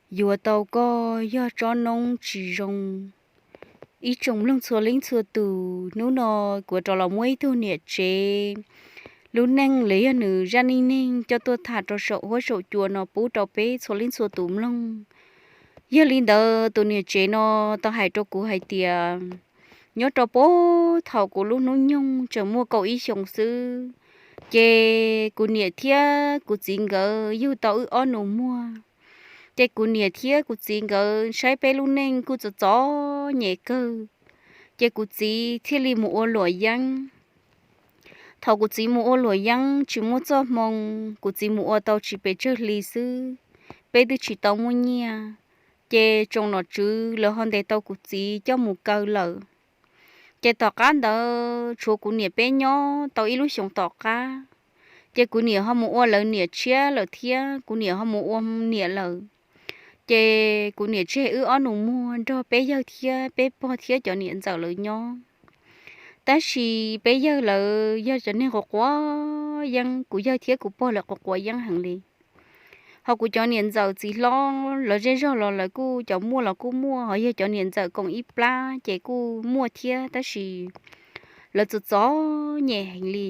Yuav tau koj yog tsob noob tsis zoo. Ib tsoom mloog txhua leej txhua tus, hnub no kuv rov los muab ib tug niam tsev lub neej los yog nws zaj neej neeg coj tuaj tham rau saum huab saum cua no pub rau peb txhua leej txhua tus mloog. Yog li ntawd tus niam tsev no tau hais rau kuv hais tias, nyob rau puag thaum kuv lub hnub nyoog tseem muaj kaum ib xyoos xwb, ces kuv niam thiab kuv txiv nkawd yug tau wb ob nus muag. Ces kuv niam thiab kuv txiv nkawd saib peb lub neej kuj txom txom nyem kawg, ces kuv txiv thiaj li mus ua luam yeeb. Thaum kuv txiv mus ua luam yeeb tsis muaj txoj hmoo, kuv txiv mus ua tau tsis pes tsawg hli xwb, peb twb tsis tau muaj nyiaj. Ces tsoom nom tswv lawv ho ntes tau kuv txiv coj mus kaw lawm. Ces tom qab ntawd tshuav kuv niam peb nyob tau ib lub xyoos tom qab, ces kuv niam ho mus ua lawv niam tshiab lawm thiab, kuv niam ho mus ua niam lawm. Ces kuv niam tseg wb ob nus muag nrog peb yawg thiab peb pog thiab cov niam ntxawm lawv nyob. Tab sis peb yawg lawv yog cov neeg quav quav yeeb, kuv yawg thiab kuv pog lawv quav quav yeeb heev li. Ho kuv cov niam ntxawm txiv hlob lawv zej zog los lawv kuj cov muaj los kuj muaj, ho yog cov niam ntxawm koom ib plab ces kuj muaj thiab, tab sis lawv txom txom nyem heev li.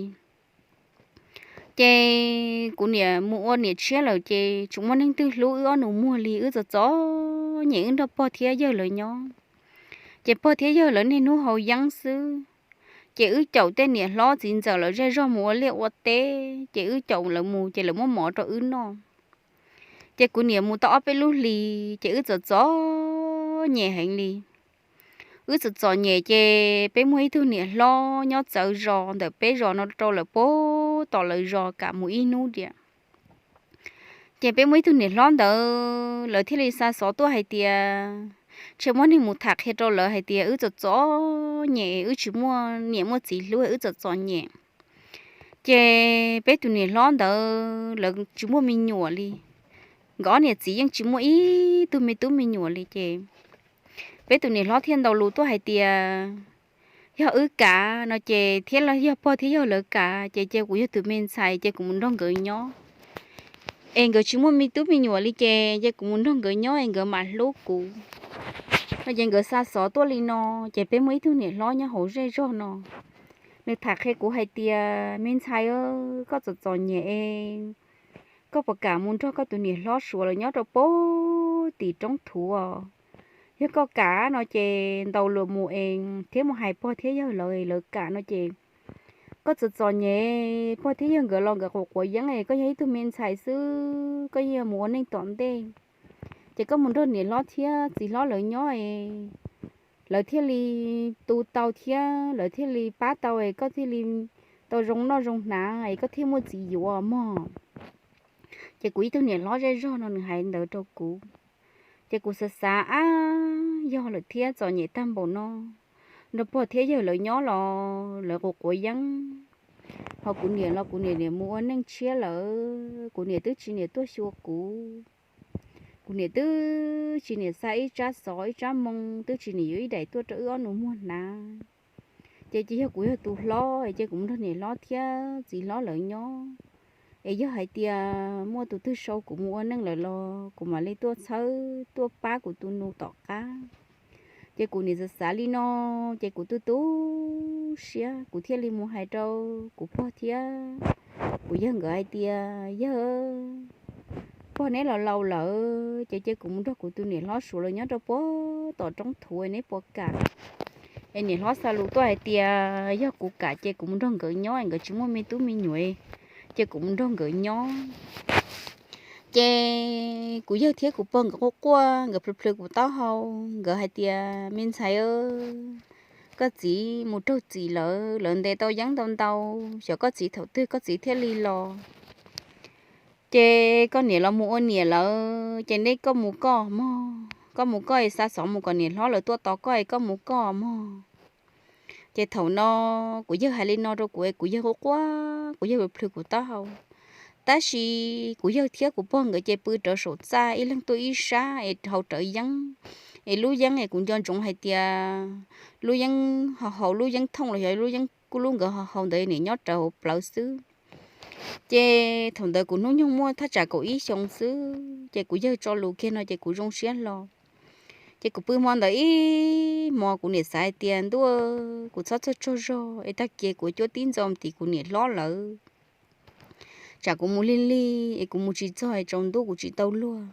Ces kuv niam mus ua niam tshiab lawm ces tsis muaj neeg twg hlub wb ob nus muag li, wb txom txom nyem wb nrog pog thiab yawg lawv nyob. Ces pog thiab yawg lawv niaj hnub haus yeeb xwb, ces wb caum tej niam hlob txiv ntxawm lawv zej zog mus ua liaj ua teb, ces wb caum lawv mus ces lawv muab mov rau wb noj. Ces kuv niam mus tau ob peb lub hlis ces wb txom txom nyem heev li. Wb txom txom nyem ces peb muaj ib tug niam hlob nyob txawv zos ntawm peb zos no rau lawm puag tom lawv zos kam mus ib hnub diam. Ces peb muaj ib tug niam hlob ntawd lawv thiaj li xa xov tuaj hais tias, ntshe muab neeg mus tham qhia rau lawv hais tias wb txom txom nyem, wb tsis muaj niam muaj txiv hlub, wb txom txom nyem. Ces peb tus niam hlob ntawd lawv tsis muaj me nyuam li, nkawd ob niam txiv yeej tsis muaj ib tug me tub me nyuam li ces peb tus niam hlob thiaj ntaus lus tuaj hais tias, yog wb kav no ces thiab los yog pog thiab yawg lawv kav ces cia kuv yog tus me ntxhais ces kuv mus nrog nkawd nyob. Es nkawd tsis muaj me tub me nyuam li ces cia kuv mus nrog nkawd nyob es nkawd mam hlub kuv no ces nkawd xa xov tuaj li no. Ces peb muaj ib tug niam hlob nyob hauv zej zog no, nws tham qhia kuv hais tias, me ntxhais, koj txom txom nyem es koj puas kam mus nrog koj tus niam hlob Suav lawv nyob rau puag tim roob thuv? Yog koj kam no ces ntaus lus mus es thiab mus hais pog thiab yawg lawv, lawv kam no ces koj txom txom nyem, pog thiab yawg nkawd los nkawd quav quav yeeb es koj yog ib tug me ntxhais xwb, koj yeej mus ua neej tom ntej. Ces koj mus nrog niam hlob thiab txiv hlob lawv nyob es lawv thiaj li tu tau thiab lawv thiaj li pab tau es koj thiaj li tau zoo noj zoo hnav es koj thiaj muaj txiv yuav mog. Ces kuv ib tug niam hlob zej zog no nws hais ntawd rau kuv, ces kuv xav xav, ab, yog lawm thiab, txom nyem tag npaum no, nrog pog thiab yawg lawv nyob los lawv quav quav yeeb, ho kuv niam los kuv niam niam mus ua neej tshiab lawm, kuv niam twb tsis niam tuaj xyuas kuv. Kuv niam twb tsis niam xa ib tsab xov ib tsab moo, twb tsis niam yuav ib daim tuaj rau wb ob nus muag hnav. Ces cia yog kuv yog tus hlob ces kuv mus nrog niam hlob thiab txiv hlob lawv nyob, es yog hais tias muaj tus twg sau kuv mus ua neej lawm los kuv mam li tuaj txhawb tuaj pab kuv tus nus tom qab. Ces kuv niam xav xav li no, ces kuv tu tu siab kuv thiaj li mus hais rau kuv pog thiab kuv yawg nkawd hais tias, yawg, pog neb los laus lawm ces cia kuv mus nrog kuv tus niam hlob Suav lawv nyob rau puag tom roob thuv, neb puas kam? Es niam hlob xa lus tuaj hais tias yog kuv kam ces kuv mus nrog nkawd nyob, nkawd tsis muaj me tub me nyuam, ces kuv mus nrog nkawd nyob. Ces kuv yawg thiab kuv pog nkawd quaj quaj, nkawd plhws plhws kuv taub hau, nkawd hais tias, me ntxhais, koj txiv mus raug txim lawm, lawv ntes tau yeeb ntau ntau, xyov koj txiv thaum twg koj txiv thiaj li los. Ces koj niam los mus ua niam lawm ces neb koj mus koj mog, koj mus koj es xa xov mus kom niam hlob lawv tuaj tos koj es koj mus koj mog. Ces thaum no kuv yawg hais li no rau kuv es kuv yawg quaj quaj, kuv yawg plhws plhws kuv taub hau. Tab sis kuv yawg thiab kuv pog nkawd ces pw rawv saum txaj ib leeg tuaj ib sab es haus rawv yeeb. Es lub yeeb es kuv nco ntsoov hais tias lub yeeb ho haus lub yeeb thooj los yog lub yeeb kuj lub nkawd ho haus ntawd niam nyob rawv hauv plawv xwb. Ces thaum ntawd kuv hnub nyoog muaj thaj tsam kaum ib xyoos xwb, ces kuv yawg tso lus kiag no ces kuv zoo siab hlo. Ces kuv pw hmo ntawd ib hmo, kuv niam xav hais tias ntuj, kuv txhob txog tsaug zog es tag kis kuv cuab tib ntxo mus tim kuv niam hlob lawv, tsam kuv mus lig lig es kuv mus tsis txog es tsaus ntuj kuv tsis tau luag,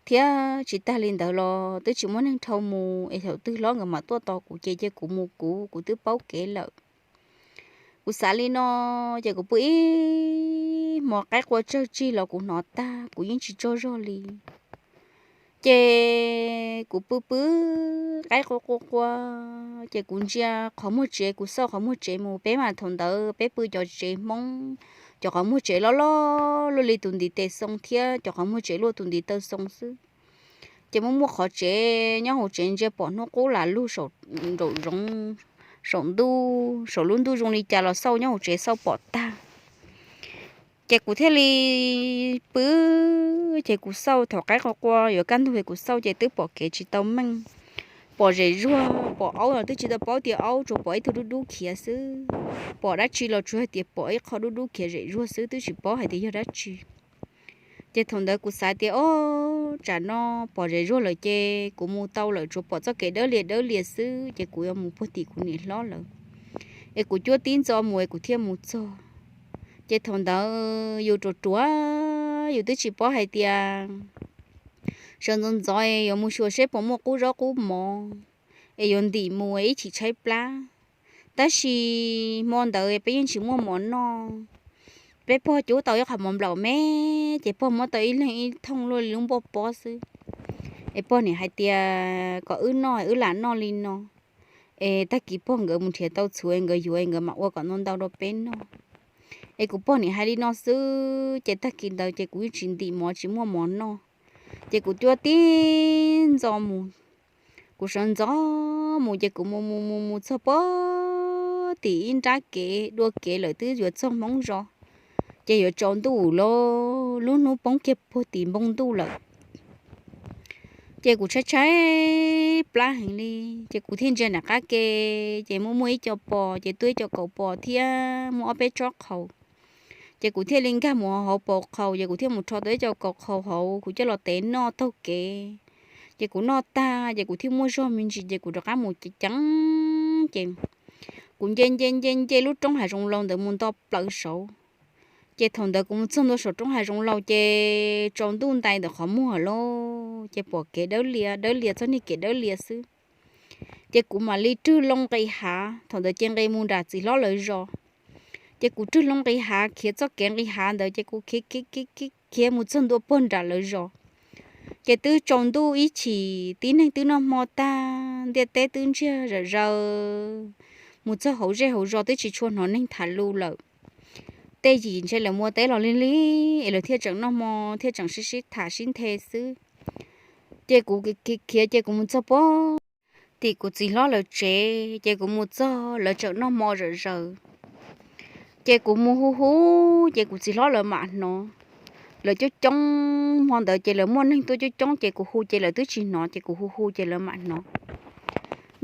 thiab tsis tag li ntawd los twb tsis muaj neeg dhau mus es thaum twg hlob nkawd mam tuaj tos kuv ces cia kuv mus kuv, kuv twb paub kev lawm. Kuv xav li no, ces kuv pw ib hmo qaib qua tsawg tsig los kuv hnov tag, kuv yeej tsis tsaug zog li. Ces kuv pw pw qaib qua qua qua, ces kuv ntsia qhov muag tsev, kuv xauj qhov muag tsev mus. Peb mas thaum ntawd peb pw cov tsev Hmoob, cov qhov muag tsev loj loj luaj li tus ntiv tes xoo thiab cov qhov muag tsev luaj tus ntiv taw xoo xwb. Ces muaj muaj qhov tsev nyob hauv tsev ntsia pom hnub qub lam lug saum nraum zoov, saum ntuj, saum lub ntuj zoo li cas los xauj nyob hauv tsev xauj pom tag. Ces kuv thiaj li pw, ces kuv xauj thaum qaib qua qua yuav kaj ntug es kuv xauj ces twb pom kev tsis tau meej, pom zem zuag, pom aub los twb tsis tau paub tias aub, tsuas pom ib tug dub dub khiav xwb. Pom dab tsi los tsuas hais tias pom ib qho dub dub khiav zem zuag xwb, twb tsis paub hais tias yog dab tsi. Ces thaum ntawd kuv xav tias, o, tsam no pom zem zuag lawm ces kuv mus tau lawm, tsuas pom txoj kev dawb lias dawb lias xwb ces kuv yuav mus puag tim kuv niam hlob lawm, es kuv cuab tib ntxo mus es kuv thiaj mus txog. Ces thaum ntawd yus ruam ruam, yus twb tsis paub hais tias sawv ntxov ntxov yuav mus xyuas seb puas muaj qub zaub qub mov es yuav ntim mus ib chim tshaib plab. Tab sis hmo ntawd peb yeej tsis muaj mov noj. Peb pog cub tau ib qho mov nplaum me, ces pog muab tau ib leeg ib thooj luaj li lub npoj pob xwb. Es pog nim hais tias kom wb noj, wb lam noj li no, es tag kis pog nkawd mus nrhiav tau txhuv nkawd yuav, nkawd mam ua kom ntau ntau rau peb noj. Es kuv pog nim hais li no xwb, ces tag kis ntawd ces kuv yeej tsis ntim mov, tsis muaj mov noj. Ces kuv cuab tib ntxo mus, kuv sawv ntxov mus ces kuv mus mus mus mus txog puag tim ib nrab kev dua kev lawm twb yuav txog Hmoob zos, ces yuav tsaus ntuj lawm, lub hnub poob kiag puag tim npoo ntuj lawm. Ces kuv tshaib tshaib plab heev li, ces kuv thiaj ntsia nram qab ke, ces muaj muaj ib co pos, ces tuaj ib co kaus pos thiab muaj ob peb tsob qhaus. Ces kuv thiaj li nkag mus hauv paus qhaus, ces kuv thiaj mus rho tau ib co kaus qhaus hauv kuv coj los tev noj taug kev. Ces kuv noj tag ces kuv thiaj muaj zog me ntsis, ces kuv rov qab mus ceev, ces kuv nce nce nce nce lub roob hav zoov laus ntawd mus nto plaws saud. Ces thaum ntawd kuv mus txog ntua saum roob hav zoov laus ces tsaus ntuj ntais ntawm qhov muag lauj, ces pom kev dawb lias dawb lias, txoj niag kev dawb lias xwb. Ces kuv mam li rwg loo nqis hav, thaum ntawd ces nqis mus nram txiv hlob lawv zos. Ces kuv rwg loo nqis hav, khiav txoj kev nqis hav ntawd ces kuv khiav khiav khiav khiav khiav mus txog ntua puag nram lawv zos. Ces twb tsaus ntuj ib chim, tib neeg twb noj hmo tag, ntiaj teb twb ntsiag zam zaws, mus txog hauv zej hauv zos twb tsis tshua hnov neeg tham lus lawm. Tej yim ntshe lawv mus ua teb los lig lig es lawv thiaj tseem noj hmo, thiaj tseem sib sib tham sib nthe xwb. Ces kuv khiav khiav ces kuv mus txog puag tim kuv txiv hlob lawv tsev, ces kuv mus txog lawv tseem noj hmo zam zaws. Ces kuv mus hu hu, ces kuv txiv hlob lawv mam hnov. Lawv coob coob, hmo ntawd ces lawv muaj neeg tuaj coob coob, ces kuv hu ces lawv twb tsis hnov, ces kuv hu hu ces lawv mam hnov.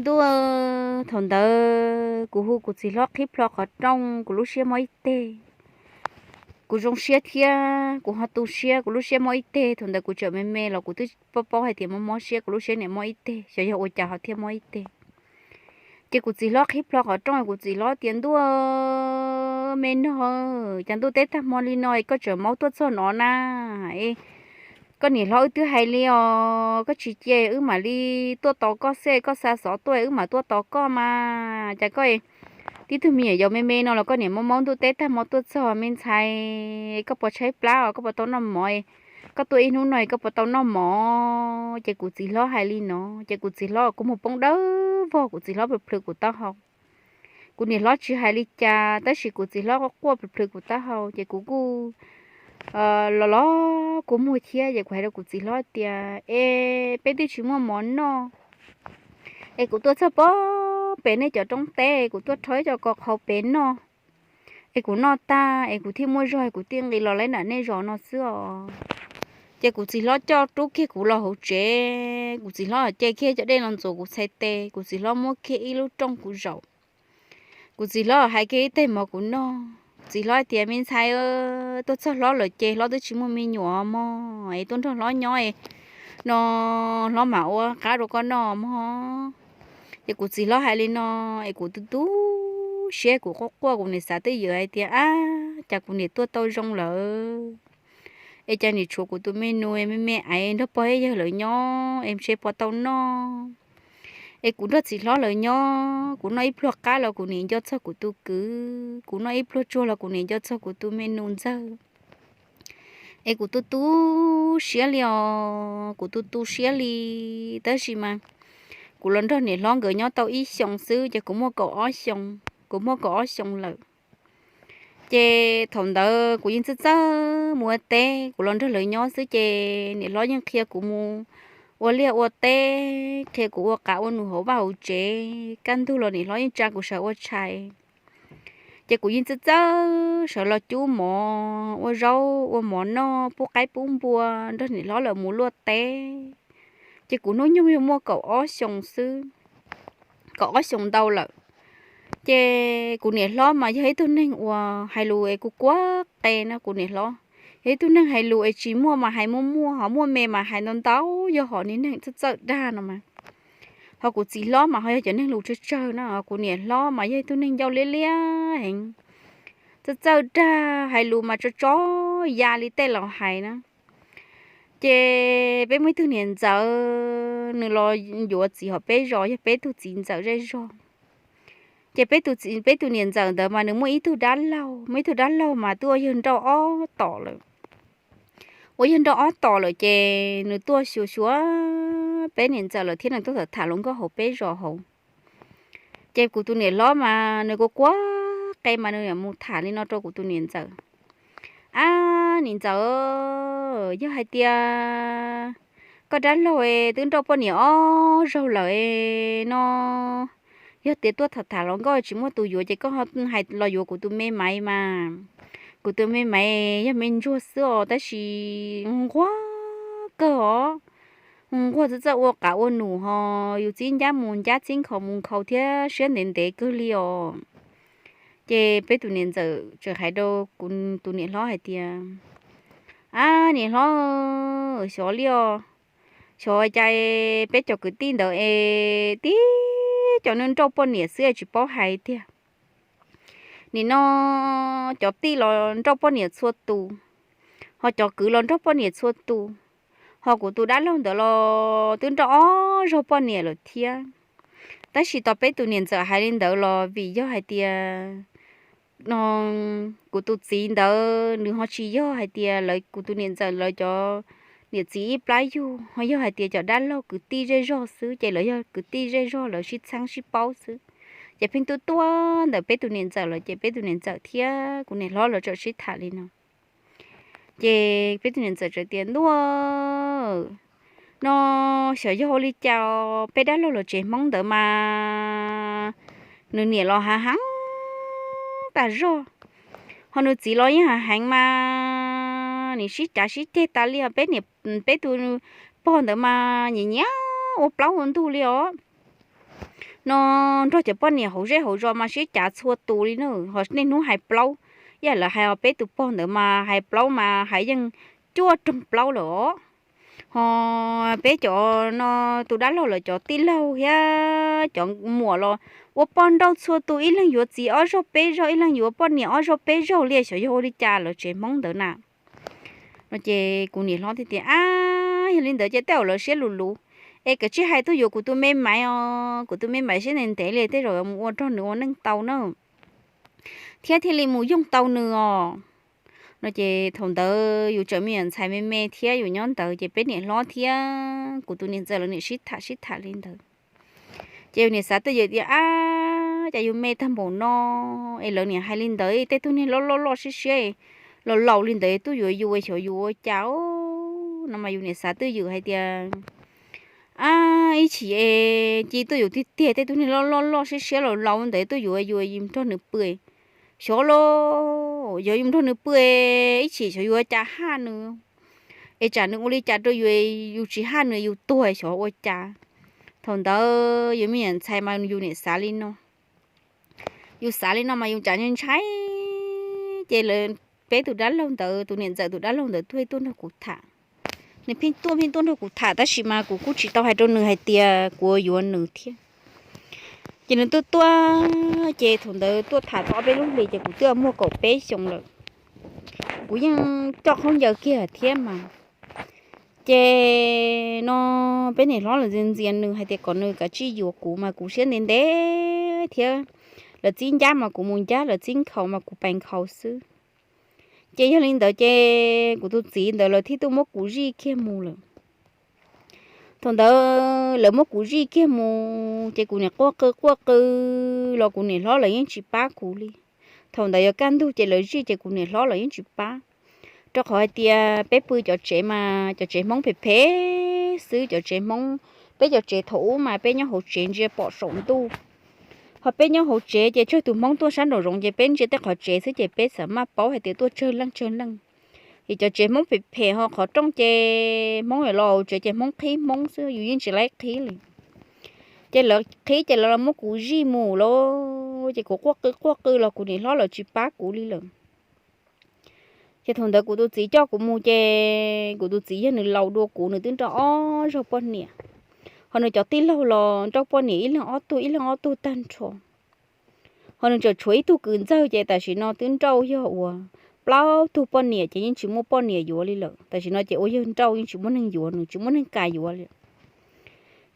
Ntuj, thaum ntawd kuv hu kuv txiv hlob qhib plho qhov rooj, kuv lub siab mob ib teg. Kuv zoo siab thiab kuv ho tu siab, kuv lub siab mob ib teg. Thaum ntawd kuv tseem me me los kuv twb paub paub hais tias mob mob siab, kuv lub siab niam mob ib teg, xyov yog ua cas ho thiaj mob ib teg. Ces kuv txiv hlob qhib plho qhov rooj, kuv txiv hlob tias, Ntuj, me nog, cas ntuj teb tag hmo li no es koj tseem maub tuaj txog no na? Koj niam hlob wb twb hais li os, koj tsis cia wb mam li tuaj tos koj xwb, koj xa xov tuaj wb mam tuaj tos koj mas. Cas koj tib tug me nyuam yaus me me no los koj niam maub maub ntuj teb tag hmo tuaj txog me ntxhais, koj puas tshaib plab os, koj puas tau noj mov? Koj tuaj ib hnub no koj puas tau noj mov? Ces kuv txiv hlob hais li no, ces kuv txiv hlob kua muag poob dawb vog, kuv txiv hlob plhws plhws kuv taub hau. Kuv niam hlob tsis hais li cas, tab sis kuv txiv hlob quaj plhws plhws kuv taub hau, ces kuv kuj los los kua muag thiab, ces kuv hais rau kuv txiv hlob tias, Es peb twb tsis muaj mov noj, es kuv tuaj txog puag pem nej cov roob teb, kuv tuaj rho ib co kaus qhaus pem noj, es kuv noj tag es kuv thiaj muaj zog es kuv thiaj nqis los laib nram nej zos no xwb os. Ces kuv txiv hlob coj rub kiag kuv los hauv tsev, kuv txiv hlob ce kiag cov dej los ntxuav kuv txhais tes, kuv txiv hlob muab kiag ib lub rooj kuv zaum. Kuv txiv hlob hais kiag ib teg mov kuv noj, txiv hlob tias, Me ntxhais, tuaj txog hlob lawm ces hlob twb tsis muaj me nyuam mog, es tuaj nrog hlob nyob no hlob mam ua qab rau koj noj mog. Ces kuv txiv hlob hais li no es kuv tu tu siab, kuv quaj quaj, kuv niam xav twj ywm hais tias, Ab, cas kuv niam tuaj tau zoo lawm es cas niam tshuav kuv tus me nus me me aiv nrog pog ib yawg lawv nyob es ntshe puas tau noj. Es kuv nrog txiv hlob lawv nyob, kuv noj ib pluag qab los kuv niam nco txog kuv tus kwv, kuv noj ib pluag tsuag los kuv niam nco txog kuv tus me nus ntxawg. Es kuv tu tu siab li os, kuv tu tu siab li. Tab sis mas kuv los nrog niam hlob nkawd nyob tau ib xyoos xwb ces kuv muaj kaum ob xyoo, kuv muaj kaum ob xyoo lawm. Ces thaum ntawd kuv yeej txawj txawj mus ua teb, kuv los nrog lawv nyob xwb ces niam hlob yeej qhia kuv mus ua liaj ua teb, qhia kuv ua qav ua num hauv vaj hauv tsev, kaj ntug los niam hlob yeej tsa kuv sawv ua tshais. Ces kuv yeej txawj txawj sawv los cub mov, ua zaub ua mov noj, pub qaib pub npua, nrog niam hlob lawv mus luaj teb. Ces kuv hnub nyoog yog muaj kaum ob xyoos xwb, kaum ob xyoos ntau lawm. Ces kuv niam hlob mas yog ib tug neeg uas hais lus es kuj kuab qe na, kuv niam hlob yog ib tug neeg hais lus es tsis muaj mas hais muaj muaj, ho muaj me mas hais ntau ntau, yog hom niag neeg txawj txawj dag no mas. Ho kuv txiv hlob mas ho yog cov neeg lus tsawg tsawg na, kuv niam hlob mas yog ib tug neeg ncauj liab liab heev, txawj txawj dag, hais lus mas tso tso ya li tej laus hais na. Ces peb muaj ib tug niam ntxawm, nws los yuav txiv hauv peb zos, yog peb tug txiv ntxawm zej zog. Ces peb tus txiv, peb tus niam ntxawm ntawd mas nws muaj ib tug dab laug, muaj ib tug dab laug mas twb ua yawg nrauj ob tom lawm. Ua yawg nrauj ob tom lawm ces nws tuaj xyuas xyuas peb niam ntxawm lawm thiab nws tuaj tham tham hluas nkauj hauv peb zos hauv. Ces kuv tus niam hlob mas nws kuj kuab qe mas nws mus tham li no rau kuv tus niam ntxawm. Ab, niam ntxawm, yog hais tias koj dab laug twb nrauj poj niam ob zaug lawm no, yog tias tuaj tham tham hluas nkauj tsis muaj tus yuav ces koj hais los yuav kuv tus me maiv mas. Kuv tus me maiv yog me ntsuag xwb os, tab sis nquag kawg os, nquag txawj txawj ua qav ua num ho yus txib ncab mus ncab, txib nkhaus mus nkhaus thiab siab ntev ntev kawg li os. Ces peb tus niam ntxawm txawm hais rau kuv tus niam hlob hais tias, Ab, niam hlob, xyov li os, xyov cas peb cov kwv tij ntawd es tib cov nws nrauj poj niam xwb es tsis paub hais tiag. Nim no cov tij los nrauj poj niam txhua tus, ho cov kwv los nrauj poj niam txhua tus, ho kuv tus dab laug ntawd los twb nrauj ob zaug poj niam lawm thiab. Tab sis tos peb tus niam ntxawm hais li ntawd los vim yog hais tias kuv tus txiv ntawd nws ho tsis yog hais tias lawv, kuv tus niam ntxawm lawv cov niam txiv ib plab yug, ho yog hais tias cov dab laug kwv tij zej zog xwb, ces lawv yog kwv tij zej zog lawv sib txheeb sib paub xwb. Ces pheej tuaj tuaj ntawm peb tus niam ntxawm lawm ces peb tus niam ntxawm thiab kuv niam hlob lawv txawm sib tham li no. Ces peb tus niam ntxawm txawm tias, Ntuj, no xyov yog ua li cas peb dab laug lawv tsev Hmoob ntawd mas nws niam los hav heev tas zog, ho nws txiv los yeej hav heev mas nws sib cav sib ceg tas li os. Peb niam, peb tus pog ntawd mas nyiam nyiam ua plaub ua ntug li os. No nrog cov poj niam hauv zej hauv zos mas sib cav txhua tus li na, ho niaj hnub hais plaub. Ib yam lawv hais os, peb tus pog ntawd mas hais plaub mas hais yeej cuaj roog plaub lawm os. Ho peb cov no tus dab laug lawv cov tij laug thiab cov muam los ua poj nrauj txhua tus, ib leeg yuav txiv ob zaug peb zaug, ib leeg yuav poj niam ob zaug peb zaug li, xyov yog ua li cas lawv tsev Hmoob ntawd na. No ces kuv niam hlob thiaj tias, Ab, yog li ntawd ces tej zaum lawv siab luv luv, es kav tsij hais tuaj yuav kuv tus me maiv os, kuv tus me maiv siab ntev ntev li, tej zaum mus ua nrog nws ua neej tau na, thiab thiaj li mus yoog tau nws os. No ces thaum ntawd yus tseem me nyuam ntxhais me me thiab yus nyob ntawd ces peb niam hlob thiab kuv tus niam ntxawm lawv niam sib tham sib tham li ntawd. Ces yus niam xav twj ywm tias, Ab, cas yus me tag npaum no es lawv niam hais li ntawd, tej tug niag loj loj loj siab siab los laus li ntawd tuaj yuav yus, xyov yus ua cas. No mas yus niam xav twj ywm hais tias, Ab, ib chim es cia tuaj yuav tiag tiag, tej tug niag loj loj loj siab siab los laus ntawd tuaj yuav yus, yus nrog nws pw, xyov los yog yus nrog nws pw ib chim xyov yus ua cas haj nws, es tsam nws ua li cas rau yus, yus tsis haj nws yus tuag xyov ua cas. Thaum ntawd yus me nyuam ntxhais mas yus niam xav li no. Yus xav li no mas yus cas ntshai, ces peb tus dab laug ntawd, tus niam ntxawm tus dab laug ntawd tuaj tuaj nrog kuv tham. Nws pheej tuaj pheej tuaj nrog kuv tham tab sis mas kuv kuj tsis tau hais rau nws hais tias kuv yuav nws thiab. Ces nws tuaj tuaj, ces thaum ntawd tuaj tham tau ob peb lub hlis ces kuv twb muaj kaum peb xyoo lawm. Kuv yeej coj khaub ncaws kiag thiab mas. Ces no peb niam hlob lawv ntxias ntxias nws hais tias kom nws kav tsij yuav kuv mas kuv siab ntev ntev thiab. Lawv txib ncab mas kuv mus ncab, lawv txib nkhaus mas kuv pais nkhaus xwb. Ces yog li ntawd ces kuv tus txiv ntawd lawv thiaj tuaj muab kuv zij kiag mus lawm. Thaum ntawd lawv muab kuv zij kiag mus ces kuv niam quaj qw quaj qw los kuv niam hlob lawv yeej tsis pab kuv li. Thaum ntawd yog kaj ntug ces lawv zij ces kuv niam hlob lawv yeej tsis pab, rau qhov hais tias peb pw cov tsev mas cov tsev Hmoob phem phem xwb, cov tsev Hmoob, peb cov tsev thaum ub mas peb nyob hauv tsev ntsia pom saum ntuj. Ho peb nyob hauv tsev ces tsawg tus Hmoob tuaj sab nraum zoov ces peb ntsia tej qhov tsev xwb ces peb xav maj paub hais tias tuaj tsawg leej tsawg leej. Ces cov tsev Hmoob phem phem ho qhov rooj ces Hmoob yuav los hauv tsev ces Hmoob qhib Hmoob xwb, yus yeej tsis laib qhib li. Ces lawv qhib ces lawv los muab kuv zij mus lawm, ces kuv quaj qw quaj qw los kuv niam hlob lawv tsis pab kuv li lawm. Ces thaum ntawd kuv tus txiv coj kuv mus ces kuv tus txiv yog nws laus dua kuv, nws twb nrauj ob zaug poj niam. Ho nws cov tij laug los nrauj poj niam ib leeg ob tug ib leeg ob tug tag nrho. Ho nws tseem tshuav ib tug kwv ntxawg ces tam sim no twb nrauj yog uas plaub tug poj niam ces yeej tsis muaj poj niam yuav li lawm. Tam sim no ces ua yawg nrauj yeej tsis muaj neeg yuav nws, tsis muaj neeg kam yuav li.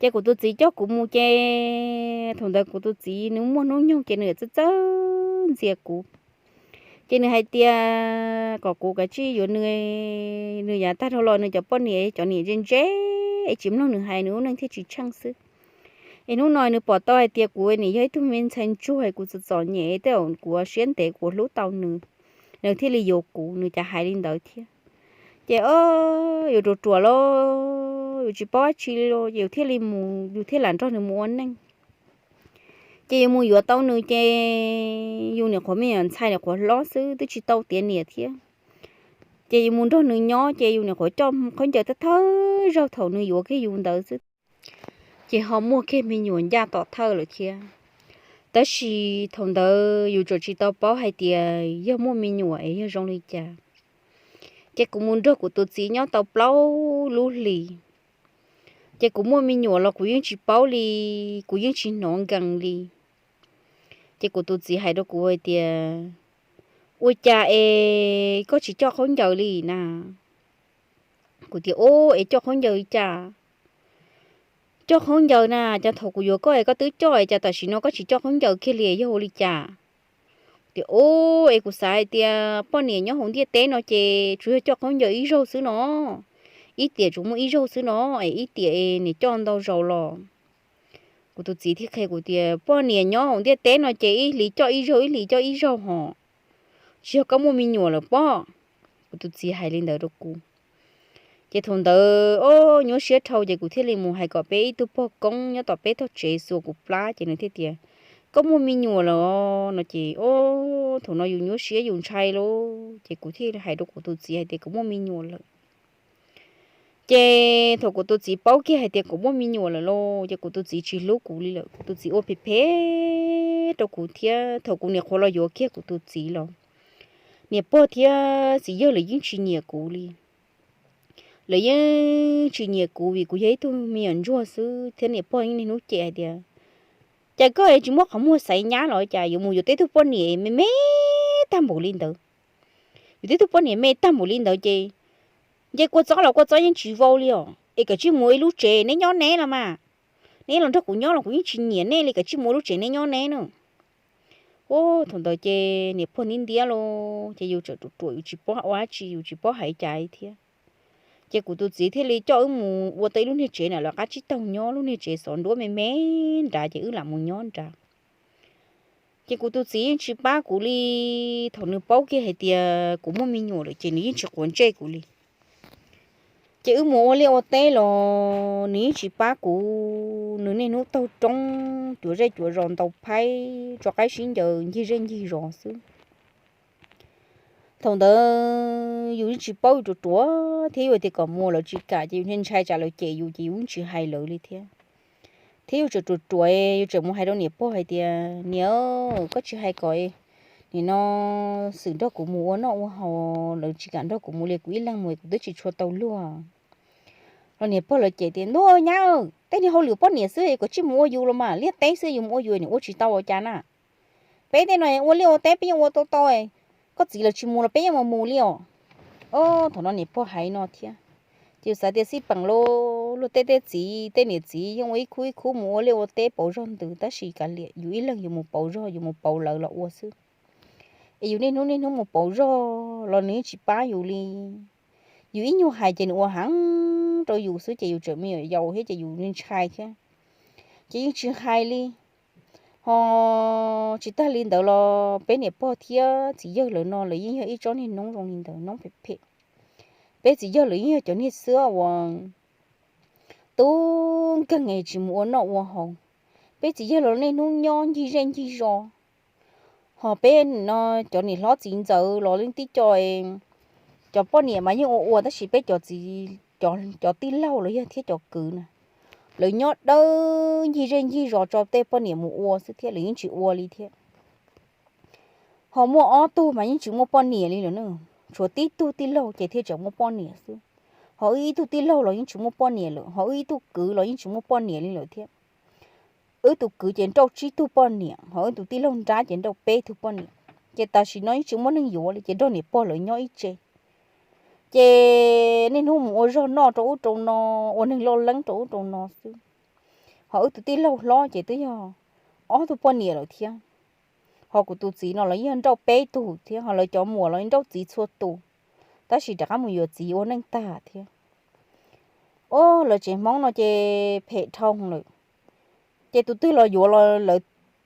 Ces kuv tus txiv coj kuv mus ces thaum ntawd kuv tus txiv nws muaj hnub nyoog ces nws txawj txawj ntxias kuv. Ces nws hais tias kom kuv kav tsij yuav nws, nws yav tag dhau los nws cov poj niam cov niam ntse ntse, es tsis mloog nws hais, nws lub neej thiaj tsis tsheej xwb. Es hnub no nws pom tau hais tias kuv nim yog ib tug me ntxhais ntsuag, kuv txom txom nyem, tej zaum kuv siab ntev kuv hlub tau nws, nws thiaj li yuav kuv, nws cas hais li ntawd thiab. Ces o, yus ruam ruam los yus tsis paub dab tsi li los ces yus thiaj li mus, yus thiaj lam nrog nws mus ua neej. Ces yus mus yuav tau nws ces yus niam qhuav me nyuam ntxhais niam qhuav hlob xwb, twb tsis tau tiav niam thiab. Ces yus mus nrog nws nyob ces yus niam qhuav coj khaub ncaws thawj thawj zaug thaum nws yuav kiag yus ntawd xwb. Ces ho muaj kiag me nyuam ncaj tom thawj lawm thiab. Tab sis thaum ntawd yus tseem tsis tau paub hais tias yog muaj me nyuam es yog zoo li cas. Ces kuv mus nrog kuv tus txiv nyob tau plaub lub hlis. Ces kuv muaj me nyuam los kuv yeej tsis paub li, kuv yeej tsis hnov nkees li. Ces kuv tus txiv hais rau kuv hais tias, ua cas es koj tsis coj khaub ncaws li na? Kuv tias, o, es coj khaub ncaws li cas? Coj khaub ncaws na, cas thaum kuv yuav koj es koj twb coj es cas tam sim no koj tsis coj khaub ncaws kiag li yog ua li cas? Tias, o, es kuv xav hais tias poj niam nyob hauv ntiaj teb no ces tsuas yog coj khaub ncaws ib zaug xwb no, ib tiam tsuas muaj ib zaug xwb no, es ib tiam es niam coj ntau zaus los. Kuv tus txiv thiaj qhia kuv tias poj niam nyob hauv ntiaj teb no ces ib hlis coj ib zaug ib hlis coj ib zaug hos, tsis yog koj muaj me nyuam lawm pob. Kuv tus txiv hais li ntawd rau kuv. Ces thaum ntawd o, nyuaj siab dhau ces kuv thiaj li mus hais kom peb ib tug pog koob nyob tom peb tog tsev xuas kuv plab ces nws thiaj tias, koj muaj me nyuam lawm no ces o, thaum no yus nyuaj siab yus ntshai lauj, ces kuv thiaj hais rau kuv tus txiv hais tias kuv muaj me nyuam lawm. Ces thaum kuv tus txiv paub kiag hais tias kuv muaj me nyuam lawm lauj, ces kuv tus txiv tsis hlub kuv li lawm, kuv tus txiv ua phem phem rau kuv thiab. Thaum kuv niam qhuav los yuav kiag kuv tus txiv los, niam pog thiab txiv yawg lawv yeej tsis nyiam kuv li. Lawv yeej tsis nyiam kuv vim kuv yog ib tug me nyuam ntsuag xwb thiab niam pog yeej niaj hnub cem hais tias, cas koj tsis muab qhov muag xaiv nyab los cas yuav mus yuav tej tug poj niam me me tag npaum li ntawd. Yuav tej tug poj niam me tag npaum li ntawd ces nce kua txob los kua txob yeej tsis vau li os, es kav tsij mus ib lub tsev neb nyob neb los mas, neb los nrog kuv nyob los kuv yeej tsis nyiam nej li, kav tsij mus ib lub tsev neb nyob neb na. Ua thaum ntawd ces niam pog ntiab ntiab los ces yus tseem ruam ruam yus tsis paub ua dab tsi yus tsis paub hais cas thiab. Ces kuv tus txiv thiaj li coj wb mus ua tau ib lub niag tsev na, lawv qab tsib taug nyob lub niag tsev xov nruab me me nrad ces wb lam mus nyob nrad. Ces kuv tus txiv yeej tsis pab kuv li, thaum nws paub kiag hais tias kuv muaj me nyuam lawm ces nws yeej tsis quav ntsej kuv li. Ces wb mus ua liaj ua teb los nws yeej tsis pab kuv, nws niaj hnub taug roob cuav zej cuav zos ntaus phaib tso qaib sib ncaws ncig zej ncig zos xwb. Thaum ntawd yus yeej tsis paub, yus ruam ruam thiab yus tias kom mus lawv tsis kam ces yus ntshai tsam lawv cem yus ces yus yeej tsis hais lawv li thiab. Thiab yus tseem ruam ruam, yus tseem mus hais rau niam pog hais tias, niam, koj tsis hais kom nim no xwm nrog kuv mus ua noj ua haus, lawv tsis kam nrog kuv mus li, kuv ib leeg mus kuv twb tsis tshua tau luag. Los niam pog lawv cem tias, Ntuj, nyab, tej niag hauj lwm poj niam xwb, kom tsij mus ua yus los mas, liaj teb xwb yus mus ua yus nws ua tsis tau ua cas na. Peb tej no ua liaj ua teb peb yeej ua tau tau, koj txiv lawv tsis mus los peb yeej mus mus li os. Thaum no niam pog hais no thiab, ces yus xav tias xij peem lauj, luag tej tej txiv tej niam txiv yeej ua ib khub ib khub mus ua liaj ua teb pauv zog ntws, tab sis kav liam, yus ib leeg yus mus pauv zog, yus mus pauv lawv los ua xwb. Es yus niaj hnub niaj hnub mus pauv zog los nws yeej tsis pab yus li. Yus ib nyuag hais ces nws ua heev rau yus xwb, ces yus tseem me nyuam yaus thiab ces yus ntshai thiab, ces yeej tsis hais li. Ho tsis tag li ntawd los peb niam pog thiab txiv yawg lawv no lawv yeej yog ib tsob niag noob zoo li ntawd, noob phem phem. Peb txiv yawg lawv yeej yog cov niag xwb uas tub nkeeg es tsis mus ua noj ua haus. Peb txiv yawg los niaj hnub nyob ncig zej ncig zos. Ho peb no cov niam hlob txiv ntxawm los leej tib co, cov poj niam mas yeej ua ua, tab sis peb cov txiv, cov tij laug los yog thiab cov kwv na, lawv nyob dawb ncig zej ncig zos tso tej poj niam mus ua xwb thiab, lawv yeej tsis ua li thiab. Ho muaj ob tug mas yeej tsis muaj poj niam li lawm na, tshuav tib tug tij laug ces thiaj tseem muaj poj niam xwb. Ho wb ib tug tij laug los yeej tsis muaj poj niam lawm, ho wb ib tug kwv los yeej tsis muaj poj niam li lawm thiab. Wb tus kwv ces nrauj tsib tug poj niam, ho wb tus tij laug nrab ces nrauj peb tug poj niam. Ces tam sim no yeej tsis muaj neeg yuav li, ces nrog niam pog lawv nyob ib tse. Ces niaj hnub mus ua zog noj rau ub rau no, ua neeg loj leeb rau ub rau no xwb. Ho wb tus tij laug hlob ces twb yog ob tug poj niam lawm thiab. Ho kuv tus txiv no los yeej nrauj peb tug thiab, ho lawv cov muam los nrauj txiv txhua tus, tab sis rov qab mus yuav txiv ua neej tag thiab. Os, lawv tsev Hmoob no ces phem dhau lawm. Ces tus twg los yuav los lawv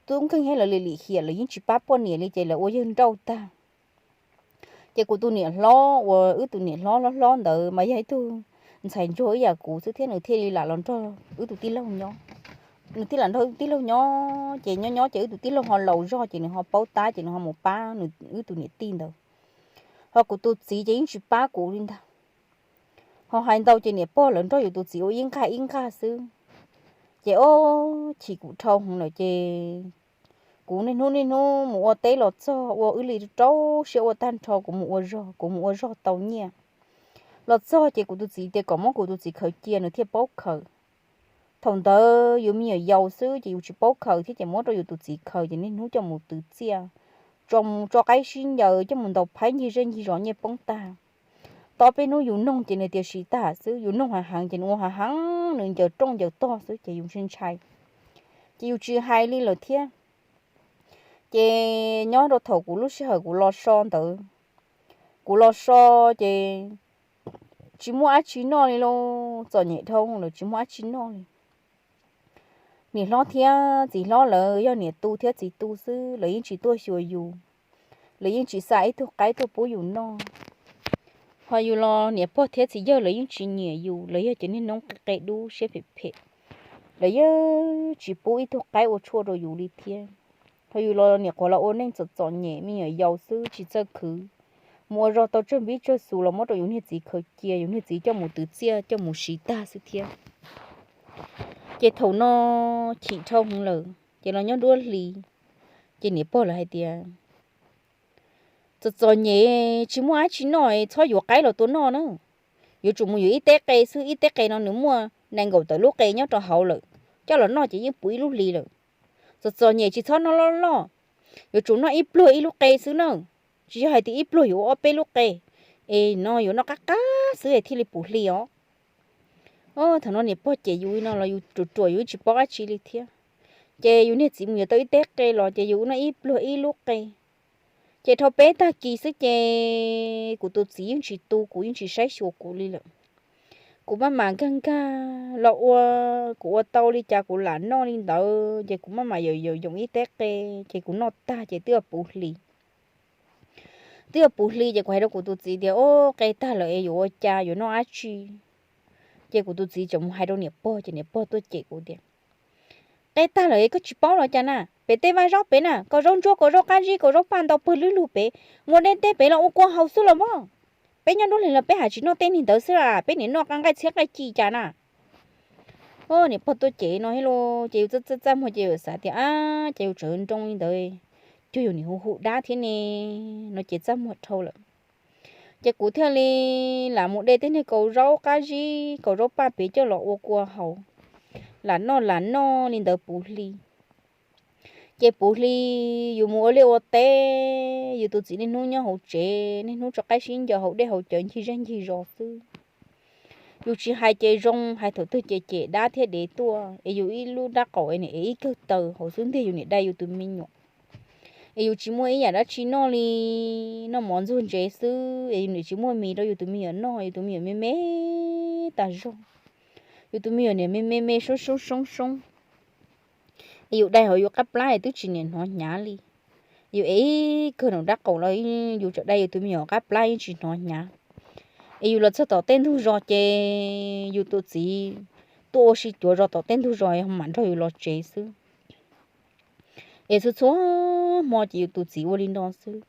tub nkeeg thiab lawv lim lim hiam, lawv yeej tsis pab poj niam li, ces lawv ua yawg nrauj tag. Ces kuv tus niam hlob uas wb tus niam hlob hlob hlob ntawd mas yog ib tug ntxhais ntsuag ib yam kuv xwb thiab, nws thiaj li lam los nrog wb tus tij laug nyob. Nws thiaj lam nrog wb tus tij laug nyob, ces nyob nyob ces wb tus tij laug ho laus zog ces nws ho paub tab ces nws ho mus pab nws wb tus niam tij ntawd. Ho kuv tus txiv ces yeej tsis pab kuv li ntag. Ho hais ntau ces niam pog lawv nrog yus tus txiv ua ib nqag ib nqag xwb. Ces ob chim kuv dhau heev lawm ces kuv niaj hnub niaj hnub mus ua teb los txog ua wb li rau siab ua tag nrho kuv mus ua zog, kuv mus ua zog tau nyiaj los txog ces kuv tus txiv tias kom muab kuv tus txiv khaws cia nws thiaj paub khaws. Thaum ntawd yus me nyuam yaus xwb ces yus tsis paub khaws thiab ces muab rau yus tus txiv khaws ces niaj hnub coj mus twv txiaj, tso mus tso qaib sib ncaws, coj mus ntaus phaib ncig zej ncig zos nyiaj poob tag. Tau peb hnub yus noog ces nws tias siv tag xwb, yus noog heev heev ces nws ua heev heev, nws ncaws rooj ncaws tog xwb ces yus ntshai ntshai, ces yus tsis hais li lawm thiab. Ces nyob rau thaum kuv lub sij hawm kuv los so ntawd, kuv los so ces tsis muaj dab tsi noj li lauj, txom nyem dhau lawm tsis muaj dab tsi noj li. Niam hlob thiab txiv hlob lawv yog niam tu thiab txiv tu xwb, lawv yeej tsis tuaj xyuas yus, lawv yeej tsis xa ib tug qaib tuaj pub yus noj. Ho yus los niam pog thiab txiv yawg lawv yeej tsis nyiam yus, lawv yog cov niag noob qe dub siab phem phem, lawv yeej tsis pub ib tug qaib ua tshuaj rau yus li thiab. Ho yus los niam qhuav los ua neej txom txom nyem me nyuam yaus xwb tsis txawj khwv, mus ua zog tau tsawg npib tsawg xus los muab rau yus niag txiv khaws cia, yus niag txiv coj mus twv txiaj coj mus siv tag xwb thiab. Ces thaum no chim dhau heev lawm ces los nyob nruab hlis, ces niam pog lawv hais tias, txom txom nyem tsis muaj dab tsi noj, txhob yuav qaib los tua noj na. Yuav tsum mus yuav ib teb qe xwb, ib teb qe no nws muaj nees nkaum tawm lub qe nyob rau hauv lawm, coj los noj ces yeej puv ib lub hlis lawm. Txom txom nyem tsis txhob noj loj loj, yuav tsum noj ib pluag ib lub qe xwb na, tsis yog hais tias ib pluag yuav ua ob peb lub qe, es no yuav noj qab qab xwb es thiaj li puv hli os. Thaum no niam pog cem yus li no los yus ruam ruam yus tsis paub dab tsi li thiab. Ces yus niag txiv mus yuav tau ib teb qe los ces yus noj ib pluag ib lub qe. Ces dhau peb tag kis xwb ces kuv tus txiv yeej tsis tu kuv yeej tsis saib xyuas kuv li lawm. Kuv maj mam nkag nkag los ua, kuv ua tau li cas kuv lam noj li ntawd ces kuv maj mam yaum yaum yoom ib teb qe, ces kuv noj tag ces twb puv hli. Twb puv hli ces kuv hais rau kuv tus txiv tias, o, qe tag lawm es yuav ua cas yuav noj dab tsi? Ces kuv tus txiv tseem mus hais rau niam pog ces niam pog tuaj cem kuv tias, qe tag lawm es koj tsis paub los cas na, pem tej vaj zaub pem na, kaus zaub ntsuab kaus zaub qab zib kaus zaub paj ntau pawg lwb lug pem, muaj deb teb pem los ua kua haus xwb los mas. Peb nyob nruab hlis los peb ham tsis noj tej niag ntawd xwb las, peb niam noj nqaij txhiab nqaij ci cas na. Niam pog tuaj cem no thiab lauj, ces yus txaj txaj muag ces yus xav tias, ab, ces yus tseem nroo li ntawd, cuag yus niam hu hu dab thiab ne no ces txaj muag dhau lawm. Ces kuv thiaj li lam mus de tej niag kaus zaub qab zib kaus zaub paj piv coj los ua kua haus, lam noj lam noj li ntawd puv hli. Ces puv hli yus mus ua liaj ua teb, yus tus txiv niaj hnub nyob hauv tsev, niaj hnub tso qaib sib ncaws haus dej haus cawv ncig zej ncig zos xwb. Yus tsis hais ces zoo, hais thaum twg ces cem dab thiab dev tuaj, es yus ib lub nrab qaum es niam ev ib kawg taws hauv xub ntiag yus niam dai yus tus me nyuam. Es yus tsis muaj ib yam dab tsi noj li, noj mov ntxuag ntsev xwb, es yus niam tsis muaj mis rau yus tus me nyuam noj, yus tus me nyuam me me tag zog. Yus tus me nyuam niam me me me soob soob soob soob. Es yus dai hauv yus qab plab es twb tsis niam hnov hnyav li. Yus ev ib kawg nraum nrab qaum los yus tseem dai yus tus me nyuam qab plab yeej tsis hnov hnyav. Es yus los txog tom tej ntug zos ces yus tus txiv tuaj ua si cuav zos tom tej ntug zos mam nrog yus los tsev xwb. Es txhua txhua hmo ces yus tus txiv ua li no xwb.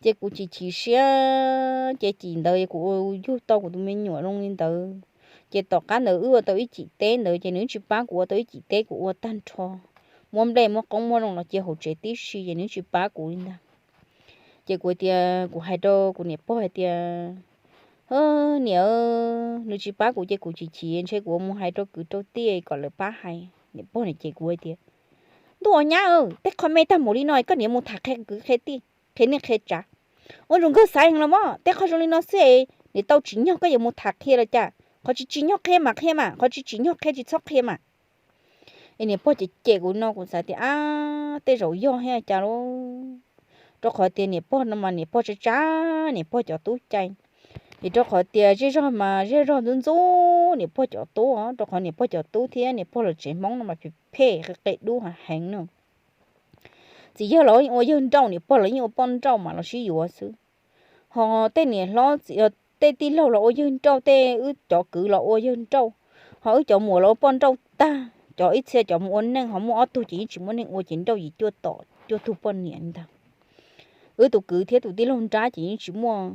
Ces kuv chim chim siab, ces chim ntawd kuv ua yug tau kuv tus me nyuam zoo li ntawd. Ces tom qab ntawd wb ua tau ib chim teb ntawd ces nws tsis pab kuv ua tau ib chim teb, kuv ua tag nrho, muab nplej muab qoob muab loo los cia hauv tsev tib si ces nws tsis pab kuv li ntag. Ces kuv tias, kuv hais rau kuv niam pog hais tias, niam, nws tsis pab kuv ces kuv chim chim, ntshe kuv mus hais rau kwv rau tij kom lawv pab hais. Niam pog niam ces kuv hais tias, ntuj ua nyab, tej qho me tag npaum li no koj niam mus tham qhia kwv qhia tij, qhia niaj qhia tsav. Ua ntsuas nkawg xav los mas tej qho zoo li no xwb es niam tau tsim nyog koj yuav mus tham qhia los cas? Qhov tsis tsim nyog qhia mas qhia mas, qhov tsis tsim nyog qhia tsis txhob qhia mas. Es niam pog cem cem kuv no kuv xav tias ab tej zaum yog thiab cas lauj. Rau qhov tias niam pog no mas niam pog tsab tsab niam pog cov tub cai. Vim rau qhov tias zej zog mas zej zog ntxub ntxub niam pog cov tub, rau qhov niam pog cov tub thiab niam pog lawv tsev Hmoob no mas phem phem qe dub heev no. Txiv yawg los yeej ua yawg nrauj, niam pog los yeej ua poj nrauj mas los sib yuav xwb. Ho tej niam hlob, tej tij laug los ua yawg nrauj, tej wb cov kwv los ua yawg nrauj, ho wb cov muam los ua poj nrauj tag. Cov ib txhia cov mus ua neej ho muaj ob tug ces yeej tsis muaj neej ua ces nrauj yim cuaj tom cuaj tug poj niam li ntag. Wb tus kwv thiab tus tij laug nrab ces yeej tsis muaj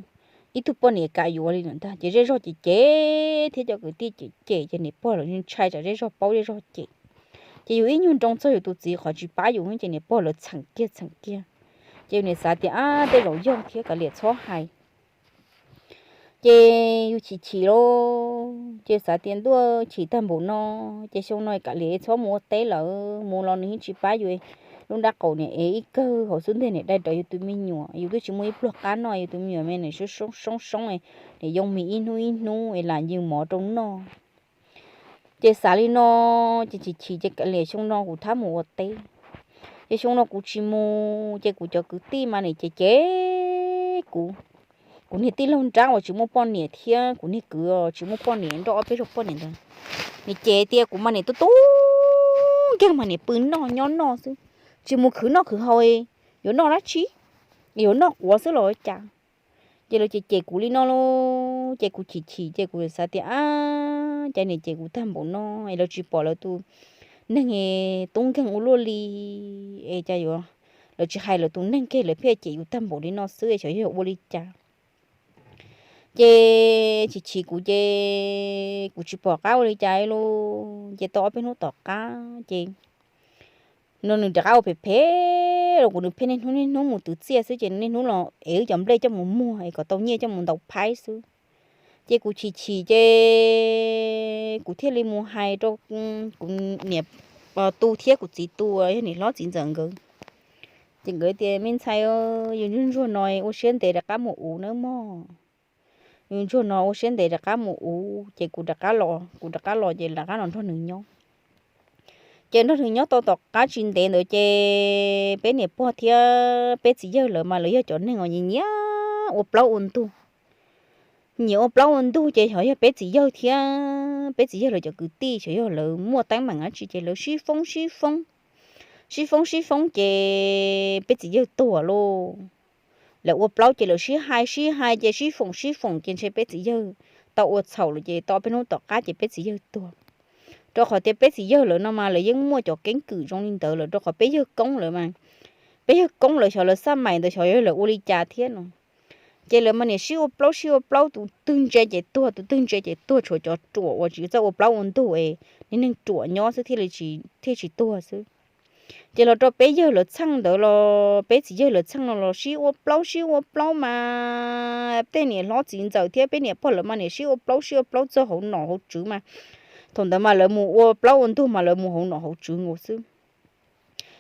ib tug poj niam kam yuav li lawm ntag. Ces zej zog ces cem thiab cov kwv tij cem cem ces niam pog lawv ntshai tsam zej zog paub zej zog cem. Ces yus ib nyuag nroo txog yus tus txiv qhov tsis pab yus ces niam pog lawv txheem kiag txheem kiag. Ces yus niam xav tias ab tej zaum yog thiab kav liam txhob hais. Ces yus chim chim lauj, ces xav tias ntuj chim tag npaum no, ces xyoo no kav liam txhob mus ua teb lawm, mus los nws yeej tsis pab yus. Lub nrab qaum niam ev ib kawg hauv xub ntiag niam dai rau yus tus me nyuam, yus twb tsis muaj ib pluag qab noj, yus tus me nyuam me nws soob soob soob, niam yoo mis ib hnub ib hnub es lam yws mov rau noj. Ces xav li no, ces chim chim ces kav liam xyoo no kuv thab mus ua teb. Ces xyoo no kuv tsis mus ces kuv cov kwv tij mas niam cem cem kuv. Kuv niag tij laug nrab uas tsis muaj poj niam thiab kuv niag kwv tsis muaj poj niam nrauj ob peb zaug poj niam ntawd, niam cem tias kuv mas niam tub tub nkeeg mas niam pw noj nyob noj xwb, tsis mus khwv noj khwv haus, yuav noj dab tsi, yuav noj quav xwb los ua cas. Ces lawv cem cem kuv li no lauj, ces kuv chim chim ces kuv xav tias ab cas niam cem kuv tag npaum no es lawv tsis pom lawv tus neeg tub nkeeg ua luaj li, es cas yuav, lawv tsis hais lawv tus neeg kiag lawv pheej cem yus tag npaum li no xwb es xyov yog ua li cas. Ces chim chim kuv ces kuv tsis pom qab ua li cas lauj. Ces tau ob peb hnub tom qab ces no nws rov qab ua phem phem los kuv, nws pheej niaj hnub niaj hnub mus twv txiaj xwb ces niaj hnub los ev wb cov nplej coj mus muag es kom tau nyiaj coj mus ntaus phaib xwb. Ces kuv chim chim ces kuv thiaj li mus hais rau kuv niam tu thiab kuv txiv tu, yog niam hlob txiv ntxawm nkawd. Ces nkawd tias me ntxhais, yus ntsuag ntsuag no ua siab ntev rov qab mus uv nawb mog. Yus ntsuag no ua siab ntev rov qab mus uv ces kuv rov qab los, kuv rov qab los ces rov qab los nrog nws nyob. Ces nrog nws nyob tau tom qab tsis ntev ntawd ces peb niam pog thiab peb txiv yawg lawv mas lawv yog cov neeg uas nyiam nyiam ua plaub ua ntug. Nyiam ua plaub ua ntug ces xyov yog peb txiv yawg thiab peb txiv yawg lawv cov kwv tij xyov yog lawv muaj teeb meem dab tsi ces lawv sib foob sib foob, sib foob sib foob ces peb txiv yawg tuag lauj. Lawv ua plaub ces lawv sib hais sib hais ces sib foom sib foom ces ntshe peb txiv yawg tau ua txhaum lawm ces tau peb hnub tom qab ces peb txiv yawg tuag. Rau qhov tias peb txiv yawg lawv no mas lawv yeej muaj cov keeb kwm zoo li ntawd lawm rau qhov peb yawg koob lawv mas, peb yawg koob lawv xyov lawv xaj maim ntawd xyov yog lawv ua li cas thiab no. Ces lawv mas niam sib ua plaub sib ua plaub, tus twg ntse ces tuag, tus twg ntse ces tuag, tshuav cov ruam uas tsis txawj ua plaub ua ntug es niag neeg ruam nyob xwb thiaj li tsis, thiaj tsis tuag xwb. Ces los rau peb yawg lawv txheej ntawd los peb txiv yawg lawv txheej no los sib ua plaub sib ua plaub mas tej niam hlob txiv ntxawm thiab peb niam pog lawv mas niam sib ua plaub sib ua plaub txog hauv nom hauv tswv mas thaum ntawd mas lawv mus ua plaub ua ntug mas lawv mus hauv nom hauv tswv nkaus xwb.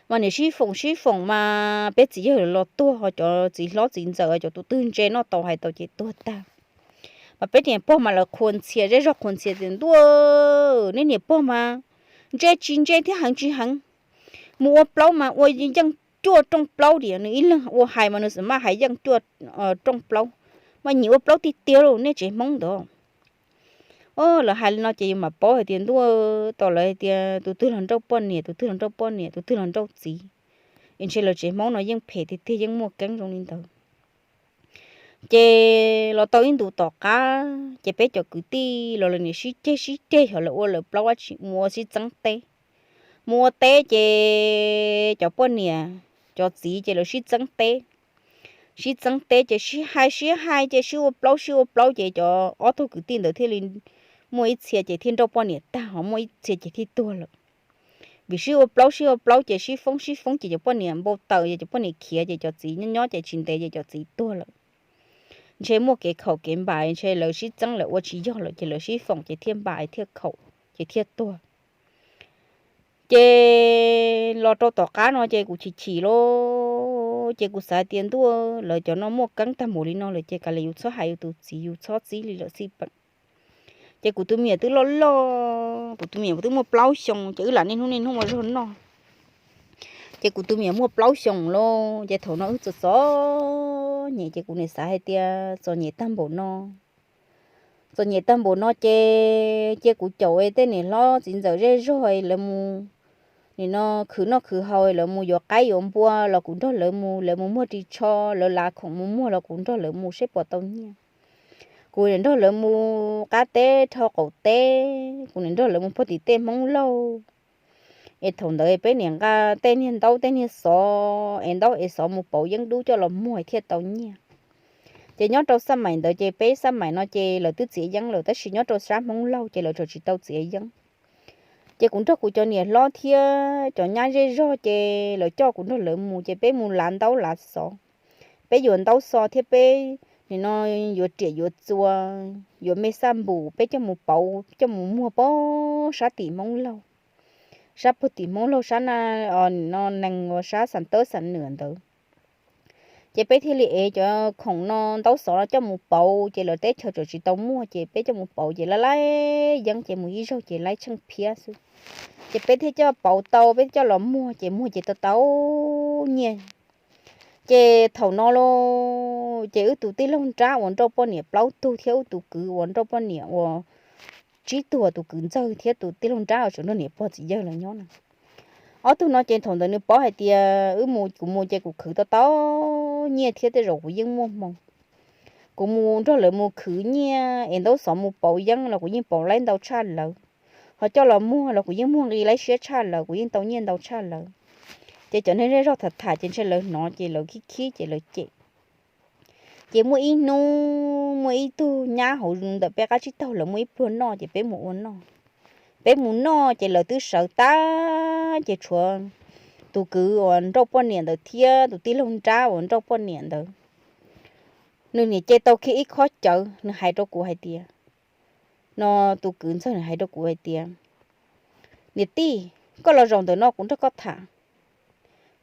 Mas niam sib foom sib foom mas peb txiv yawg los tuag, ho cov txiv hlob txiv ntxawm cov tus twg ntse noj tau hais tau ces tuag tag. Mas peb niam pog mas lawv qhuas ntxhias zej zog qhuas ntxhias tias ntuj, nej niam pog mas ntse tsis ntse thiab heev tsis heev, mus ua plaub mas ua yeej cuaj rooj plaub tias nws ib leeg ua hais mas nws xam maj hais yeej cuaj rooj plaub, mas nyiam ua plaub tiag tiag lauj nej tsev Hmoob ntawd. Lawv hais li no ces yus mam paub hais tias ntuj, tos lawv hais tias tus twg los nrauj poj niam, tus twg los nrauj poj niam, tus twg los nrauj txiv, es ntshe lawv tsev Hmoob no yeej phem tiag tiag yeej muaj keeb zoo li ntawd. Ces los tau ib ntus tom qab ces peb cov kwv tij los lawv niam sib ceg sib ceg xyov lawv ua lawv plaub dab tsi mus ua sib txeeb teb. Mus ua teb ces cov poj niam cov txiv ces lawv sib txeeb teb. Sib txeeb teb ces sib hais sib hais ces sib ua plaub sib ua plaub ces cov ob tug kwv tij ntawd thiaj li muaj ib txhia ces thiaj nrauj poj niam tag, ho muaj ib txhia ces thiaj tuag lawm. Vim sib ua plaub sib ua plaub ces sib foob sib foob ces cov poj niam npau taws ces cov poj niam khiav ces cov txiv nyob nyob ces tsis ntev ces cov txiv tuag lawm. Ntshe muaj kev khaum kev npam ntshe lawv sib txeeb lawv ua tsis yog lawm ces lawv sib foom ces thiaj npam thiaj khaum ces thiaj tuag. Ces los rau tom qab no ces kuv chim chim lauj, ces kuv xav tias ntuj, lawv cov no muaj keeb tag npaum li no lawm ces kav liam yus txhob hais yus tus txiv, yus txhob txib li lawm xij peem. Ces kuv tus me nyuam twb loj loj, kuv tus me nyuam twb muaj plaub xyoo ces wb lam niaj hnub niaj hnub ua zog noj. Ces kuv tus me nyuam muaj plaub xyoo lauj, ces thaum no wb txom txom nyem ces kuv niam xav hais tias txom nyem tag npaum no, txom nyem tag npaum no ces cia kuv caum tej niam hlob txiv ntxawm zej zog lawv mus, nim no khwv noj khwv haus lawv mus yuav qaib yuav npua los kuv nrog lawv mus, lawv mus muag ris tsho lawv lav khoom mus muag los kuv nrog lawv mus seb puas tau nyiaj. Kuv nrog lawv mus qab teb dhau qaum teb, kuv nim nrog lawv mus puag tim tej Hmoob Lauj. Es thaum ntawd peb niam nqa tej niag ntaub tej niag xov es ntaub es xov mus pauv yeeb dub coj los muag thiaj tau nyiaj. Ces nyob rau xab maim ntawd ces peb xab maim no ces lawv twb txiav yeeb lawm tab sis nyob rau sab Hmoob Lauj ces lawv tseem tsis tau txiav yeeb. Ces kuv nrog kuv cov niam hlob thiab cov nyab zej zog ces lawv coj kuv nrog lawv mus ces peb mus lav ntaub lav xov. Peb yuav ntaub xov thiab peb nim no yuav riam yuav txuas, yuav me xaj npum peb coj mus pauv coj mus muag puag sab tim Hmoob Lauj, sab puag tim Hmoob Lauj sab na, no nees uas sab Xam Tawb Xam Nwam ntawd. Ces peb thiaj li ev cov khoom no ntaub xov no coj mus pauv ces lawv teb chaws tseem tsis tau muaj ces peb coj mus pauv ces laib laib yeeb ces mus ib zaug ces laib tsheej phiab xwb. Ces peb thiaj coj pauv tau peb coj los muag ces muag ces tau tau nyiaj. Ces thaum no lauj ces wb tus tij laug nrab uas nrauj poj niam plaub tug thiab wb tus kwv uas nrauj poj niam uas tsib tug, tus kwv ntxawg thiab tus tij laug nrab uas tseem nrog niam pog txiv yawg lawv nyob na, ob tug no ces thaum ntawd nws paub hais tias wb mus, kuv mus ces kuv khwv tau tau nyiaj thiab tej zaum kuv yeej muaj hmoo. Kuv mus nrog lawv mus khwv nyiaj es ntaub xov mus pauv yeeb los kuv yeej pauv laib ntau tshaj lawv, ho coj los muag los kuv yeej muag nqi laib siab tshaj lawv, kuv yeej tau nyiaj ntau tshaj lawv. Ces cov neeg zej zog tham tham ces ntshe lawv hnov ces lawv khib khib ces lawv cem. Ces muaj ib hnub muaj ib tug nyab hauv ntawm peb qab tsib taug lawv muaj ib pluag noj ces peb mus ua noj. Peb mus noj ces lawv twb sawv tag ces tshuav tus kwv uas nrauj poj niam ntawd thiab tus tij laug nrab uas nrauj poj niam ntawd. Nws niam ce tau kiag ib khob cawv nws hais rau kuv hais tias, no tus kwv ntxawg nws hais rau kuv hais tias, niam tij, koj los zaum ntawm no kuv nrog koj tham.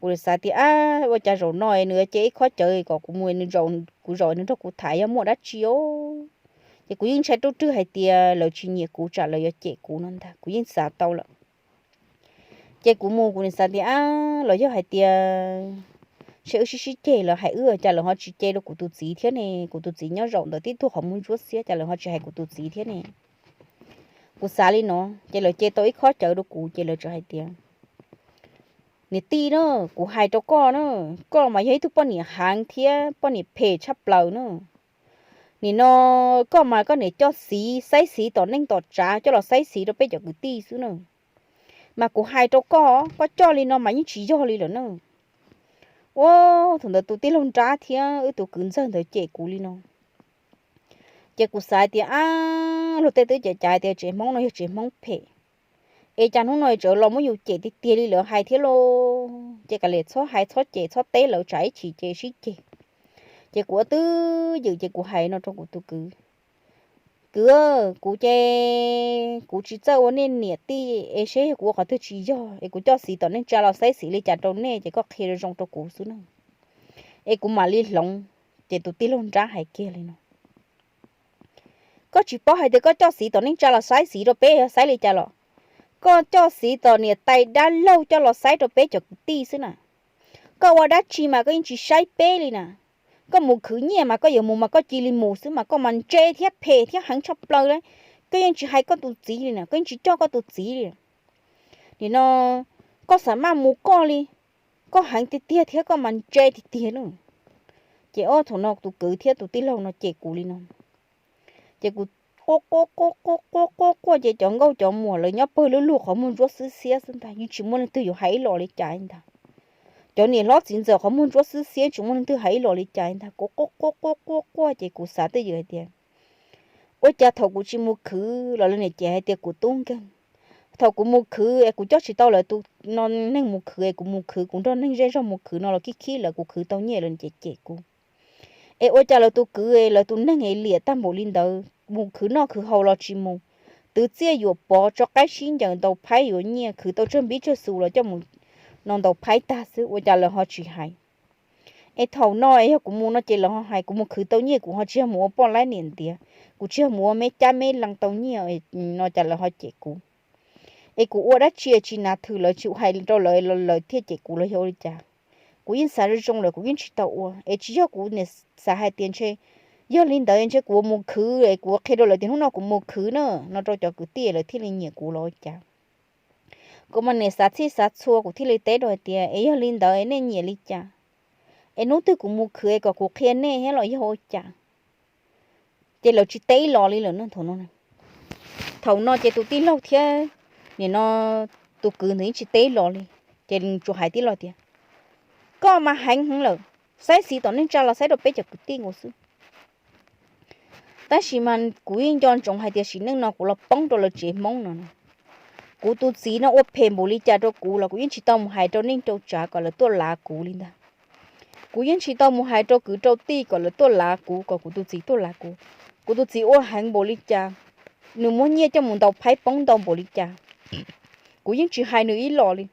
Kuv xav tias ab ua cas zaum no nws ce ib khob cawv kom kuv mus, kuv zaum nws nrog kuv tham yog muaj dab tsi os. Ces kuv yeej ntshai ruaj rwg hais tias lawv tsis nyiam kuv tsam lawv yuav cem kuv no ntag, kuv yeej xav tau lawm. Ces kuv mus kuv nim xav tias ab los yog hais tias ntshe wb sib sib ceg lawv hais wb cas lawv ho tsis ce rau kuv tus txiv thiab ne, kuv tus txiv nyob zaum ntawd tib tug qhov muag ntsuab xiab cas lawv ho tsis hais kuv tus txiv thiab ne. Kuv xav li no ces lawv ce tau ib khob cawv rau kuv ces lawv txawm hais tias, niam tij na, kuv hais rau koj na, koj mas yog ib tug poj niam heev thiab poj niam phem tshaj plaws na. Nim no koj mas koj niam coj xiv xaib xiv tom neej tom tsav coj los xaib xiv rau peb cov kwv tij xwb na. Mas kuv hais rau koj, koj coj li no mas yeej tsis yog li lawm na. Ua thaum ntawd tus tij laug nrab thiab wb tus kwv ntxawg ntawd cem kuv li no. Ces kuv xav tias ab luag tej twb cem cav tias tsev Hmoob no yog tsev Hmoob phem, Es cas hnub no tseem los muab yus cem tiag tiag li lawv hais thiab lauj. Ces kav liam txhob hais txhob cem txhob teb lawv tsam ib chim ces sib ceg. Ces kuv ua twj ywm ces kuv hais no rau kuv tus kwv: Kwv, kuv ces kuv tsis txawj ua nej niam tij es seb yog kuv ua qhov twg tsis yog es kuv coj Xiv tom neej tsa los saib Xiv li cas rau nej ces koj qhia zoo rau kuv xwb na, es kuv mam li hloov. Ces tus tij laug nrab hais kiag li no: Koj tsis paub hais tias koj coj Xiv tom neej tsa los saib Xiv rau peb yog saib li cas los? Koj coj Xiv tom niam tais dab laug coj los saib rau peb cov kwv tij xwb na. Koj ua dab tsi mas koj yeej tsis saib peb li na. Koj mus khwv nyiaj mas koj yuav mus mas koj cia li mus xwb mas koj mas ntse thiab phem thiab heev tshaj plaws li. Koj yeej tsis hais koj tus txiv li na, koj yeej tsis coj koj tus txiv li. Nim no koj xav maj mus koj li, koj heev tiag tiag thiab koj mas ntse tiag tiag na. Ces ob thaum no tus kwv thiab tus tij laug no cem kuv li no. Ces kuv quaj quaj quaj quaj quaj quaj quaj ces cov nkauj cov muam lawv nyob pawg lug lug qhov muag ntsuab xwb xiab xwb ntag, yeej tsis muaj leej twg yuav hais ib los li cas li ntag. Cov niam hlob txiv ntxawm qhov muag ntsuab xwb xiab tsis muaj leej twg hais ib los li cas li ntag. Kuv quaj quaj quaj quaj quaj ces kuv xav twj ywm hais tias ua cas thaum kuv tsis mus khwv los lawv niam cem hais tias kuv tub nkeeg. Thaum kuv mus khwv es kuv coj tsis tau lawv tus no neeg mus khwv es kuv mus khwv kuv nrog neeg zej zog mus khwv no los khib khib lawv, kuv khwv tau nyiaj lawv cem cem kuv. Es ua cas lawv tus kwv lawv tus neeg es liam tag npaum li ntawd, mus khwv noj khwv haus los tsis mus, twv txiaj yuam pov tso qaib sib ncaws ntaus phaib yuav nyiaj, khwv tau tsawg npib tsawg xus los coj mus no ntaus phaib tag xwb, ua cas lawv ho tsis hais? Es thaum no es yog kuv mus no ces lawv ho hais, kuv mus khwv tau nyiaj kuv ho tsis yog mus ua poj laib niam ntiav, kuv tsis yog mus ua me cab me lees tau nyiaj no cas lawv ho cem kuv? Es kuv ua dab tsi tsis hnav thwm lawv tsis hais rau lawv los lawv thiaj cem kuv los yog ua li cas? Kuv yeej xav zoo zoo lawm kuv yeej tsis tau ua, es tsis yog kuv niam xav hais tias ntshe yog li ntawd ntshe kuv mus khwv es kuv qhia rau lawv tias hnub no kuv mus khwv na no rau cov kwv tij lawv thiaj li nyiam kuv los ua cas? Kuv mas niam xav txhij xav txhua kuv thiaj li teb rau hais tias es yog li ntawd es nej nyiam li cas? Es hnub twg kuv mus khwv es kom kuv qhia nej thiab los yog ua cas? Ces lawv tsis teb los li lawm no thaum no. Thaum no ces tus tij laug thiab nim no tus kwv ntawd yeej tsis teb los li. Ces tsuas hais tib lo tias koj mas heev heev lawm, saib Xiv tom neej tsa los saib rau peb cov kwv tij nkaus xwb. Tab sis mas kuv yeej nco ntsoov hais tias sim neej no kuv los poob rau lawv tsev Hmoob no na, kuv tus txiv no ua phem npaum li cas rau kuv los kuv yeej tsis tau mus hais rau neej rau tsav kom lawv tuaj lav kuv li ntag. Kuv yeej tsis tau mus hais rau kwv rau tij kom lawv tuaj lav kuv, kom kuv tus txiv tuaj lav kuv. Kuv tus txiv ua heev npaum li cas, nws muab nyiaj coj mus ntaus phaib poob ntau npaum li cas, kuv yeej tsis hais nws ib los li.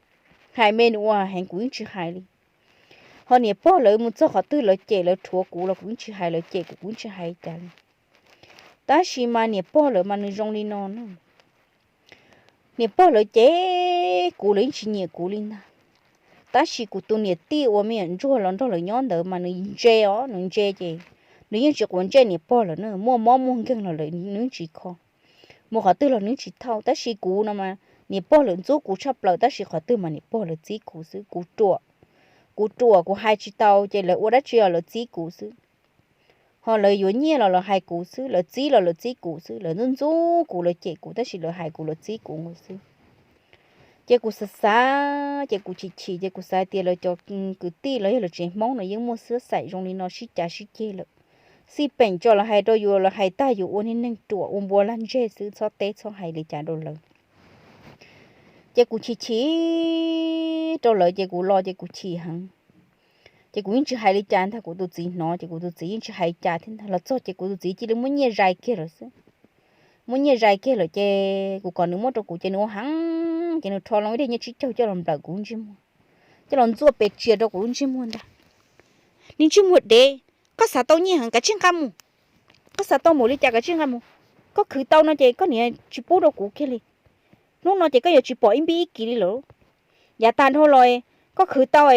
Hais me nws ua heev kuv yeej tsis hais li. Ho niam pog lawv mus txog qhov twg lawv cem lawv rhuav kuv los kuv yeej tsis hais, lawv cem kuv kuv yeej tsis hais li cas li. Tab sis mas niam pog lawv mas nws zoo li no na, niam pog lawv cem kuv lawv yeej tsis nyiam kuv li ntag. Tab sis kuv tus niam tij uas me nyuam ntsuag los nrog lawv nyob ntawd mas nws ntse os, nws ntse ces nws yeej tsis quav ntsej niam pog lawm na, muaj mob muaj nkeeg los lawv nws yeej tsis kho, mus qhov twg los nws yeej tsis thauj. Tab sis kuv no mas niam pog lawv ntxub kuv tshaj plaws, tab sis qhov twg mas niam pog lawv txib kuv xwb. Kuv ruam, kuv ruam kuv hais tsis tau ces lawv ua dab tsi los lawv txib kuv xwb. Ho lawv yuav nyiaj los lawv hais kuv xwb, lawv txib los lawv txib kuv xwb, lawv ntxub ntxub kuv lawv cem kuv tab sis lawv hais kuv lawv txib kuv nkaus xwb. Ces kuv xav xav ces kuv chim chim ces kuv xav hais tias lawv cov kwv tij los yog lawv tsev Hmoob no yeej muaj xwb xaim zoo li no sib cav sib ceg lawm. Xij peem tso lawv hais rau yus lawv hais tag yus ua niag neeg ruam ua npua lag ntseg xwb, txhob teb txhob hais li cas rau lawv. Ces kuv chim chim rau lawv ces kuv los ces kuv chim heev. Ces kuv yeej tsis hais li cas ntag, kuv tus txiv hnov ces kuv tus txiv yeej tsis hais li cas thiab ntag. Los txog ces kuv tus txiv cia li muab nyiaj zais kiag lawm xwb. Muab nyiaj zais kiag lawm ces kuv kom nws muab rau kuv ces nws ua heev ces nws rho loo ib daim nyiaj tsib caug coj los nplawm kuv lub ntsej muag, coj los ntxuaj pes tsias rau kuv lub ntsej muag ntag. Niag ntsej muag dev, koj xav tau nyiaj heev kav tsij nqa mus. Koj xav tau npaum li cas kav tsij nqa mus. Koj khwv tau no ces koj niam tsis pub rau kuv kiag li. Hnub no ces koj yuav tsis pom ib npib ib kis li lawm. Yav tag dhau los koj khwv tau,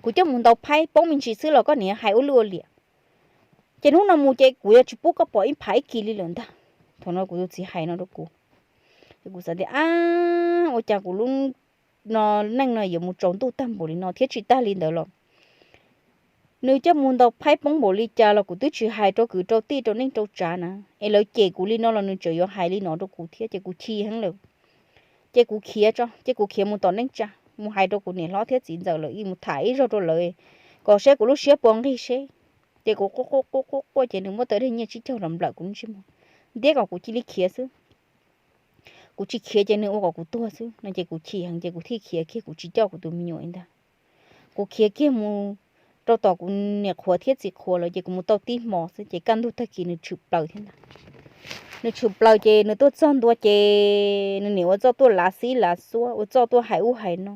kuv coj mus ntaus phaib poob me ntsis xwb los koj niam hais ua lwj ua liam. Ces hnub no mus ces kuv yuav tsis pub koj pom ib phav ib kis li lawm ntag. Thaum no kuv tus txiv hais no rau kuv, kuv xav tias ab, ua cas kuv lub no neej no yuav mus tsaus ntuj tag npaum li no thiab. Tsis tag li ntawd los nws coj mus ntaus phaib poob npaum li cas los kuv twb tsis hais rau kwv rau tij rau neej rau tsav na, es lawv cem kuv li no los nws tseem yuav hais li no rau kuv thiab ces kuv chim heev lawm. Ces kuv khiav tso, ces kuv khiav mus tom neej tsa mus hais rau kuv niam hlob thiab txiv ntxawm lawv mus tham ib zaug rau lawv kom saib kuv lub siab puas nqig seb. Ces kuv quaj quaj quaj quaj quaj ces nws muab tau daim nyiaj tsib caug los nplawm kuv lub ntsej muag ntiab kom kuv cia li khiav xwb. kuv tsis khiav ces nws ua kom kuv tuag xwb no ces kuv chim heev ces kuv thiaj khiav kiag kuv tsis coj kuv tus me nyuam li ntag. Kuv khiav kiag mus rau tom kuv niam qhuav thiab txiv qhuav lawm ces kuv mus tau tib hmo xwb ces kaj ntug tag kis nws tshwm plaws thiab ntag. Nws tshwm plaws ces nws tuaj txog ntua ces nws niam ua txuj tuaj lav xib lav xuab ua txuj tuaj hais ub hais no,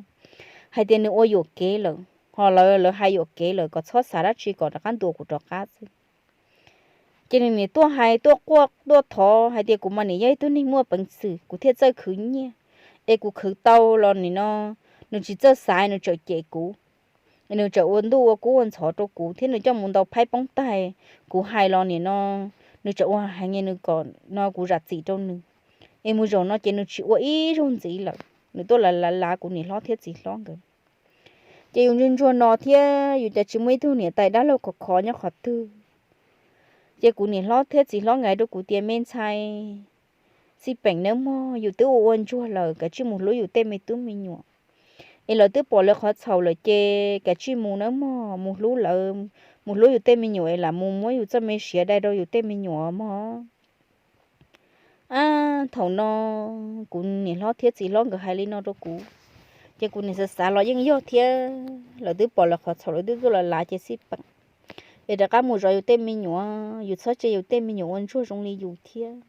hais tias nws ua yuam kev lawm, ho lawv lawv hais yuam kev lawm kom txhob xav dab tsi kom rov qab ntuas kuv rov qab xwb. Ces nws niam tuaj hais tuaj quaj tuaj thov hais tias kuv mas niam yog ib tug neeg muaj peev xwm kuv thiaj txawj khwv nyiaj, es kuv khwv tau los nim no nws tsis txawj xav nws tseem cem kuv, nws tseem ua ntuj ua kub ua ntxhov rau kuv thiab nws coj mus ntaus phaib poob tag, kuv hais los nim no nws tseem ua heev nws kom no kuv zam txim rau nws. Es mus zaum no ces nws tsis ua ib zaug ntxiv lawm, nws tuaj lav lav kuv niam hlob thiab txiv hlob nkawd. Ces yus ntsuag ntsuag no thiab yus cas tsis muaj ib tug niam tais dab laug khov khov nyob qhov twg. Ces kuv niam hlob thiab txiv hlob nkawd hais rau kuv tias me ntxhais, xij peem nawb mog, yus twb ua ua ntsuag lawm kav tsij mus hlub yus tej me tub me nyuam, es lawv twb pom lawv qhov txhaum lawm ces kav tsij mus nawb mog, mus hlub lawv, mus hlub yus tej me nyuam es lam mus muab yus txoj me siav dai rau yus tej me nyuam mog. Ab, thaum no kuv niam hlob thiab txiv hlob nkawd hais li no rau kuv, ces kuv niam xav xav los yeej yog thiab, lawv twb pom lawv qhov txhaum lawv twb tuaj lav lav ces xij peem, es rov qab mus zov yus tej me nyuam, yus txhob cia yus tej me nyuam ua ntsuag zoo li yus thiab.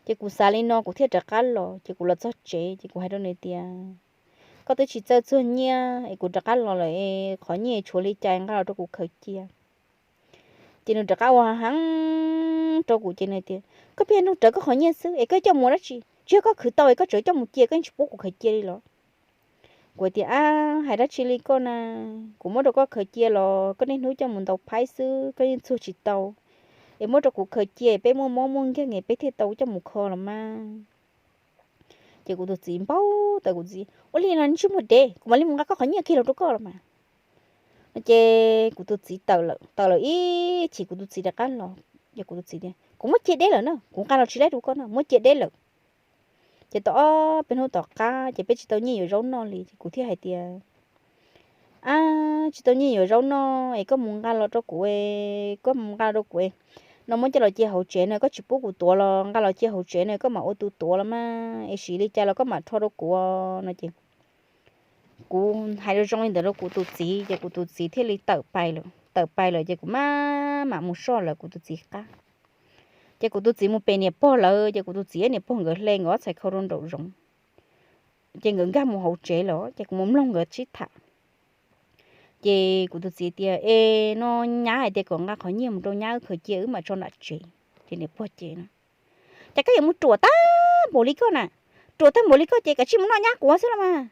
Ces kuv xav li no kuv thiaj rov qab los, ces kuv los txog tsev ces kuv hais rau nws tias koj twb tsis txawj txuag nyiaj es kuv rov qab los lawm es qhov nyiaj tshuav li cas nqa los rau kuv khaws cia. Ces nws rov qab ua heev rau kuv ces nws tias koj pheej nug rawv koj qhov nyiaj xwb es koj coj mus dab tsi, tsis yog koj khwv tau es koj tseem coj mus cia koj yeej tsis pub kuv khaws cia li los? Kuv tias ab, hais dab tsi li koj na, kuv muab rau koj khaws cia los koj niaj hnub coj mus ntaus phaib xwb koj yeej txuag tsis tau, es muab rau kuv khaws cia peb muaj mob muaj nkeeg es peb thiaj tau coj mus kho los mas. Ces kuv tus txiv npau taws, kuv txiv ua li no ntsej muag dev, kuv mam li mus nqa koj qhov nyiaj kiag los rau koj los mas. Ces kuv tus txiv tawm lawm, tawm lawm ib chim kuv tus txiv rov qab los, ces kuv tus txiv tias kuv muab cia deb lawm na, kuv nqa los tsis laib rau koj na, muab cia deb lawm. Ces tau ob peb hnub tom qab ces peb tsis tau nyiaj yuav zaub noj li ces kuv thiaj hais tias ab, tsis tau nyiaj yuav zaub noj es koj mus nqa los rau kuv, koj mus nqa rau kuv no muab coj los cia hauv tsev no, koj tsis pub kuv tuav los nqa los cia hauv tsev no koj mam ua tus tuav los mas, es siv li cas los koj mam rho rau kuv no ces kuv hais zoo zoo li ntawd rau kuv tus txiv ces kuv tus txiv thiaj li tawm pais lawm. Tawm pais lawm ces kuv mam mam mus soj lawv kuv tus txiv qab. Ces kuv tus txiv mus pem niam pog lawv ces kuv tus txiv niam pog nkawd hle nkawd ob txhais khau rau nraum zoov, ces nkawd nkag mus hauv tsev lawm ces kuv mus mloog nkawd sib tham. Ces kuv tus txiv tias es no nyab hais tias kom nqa qhov nyiaj mus rau nyab wb khaws cia wb mam tso nram tsev. Ces niam pog ces no, ces koj yuav mus ruam tag npaum li koj na, ruam tag npaum li koj ces kav tsij mus noj nyab quav xwb los mas.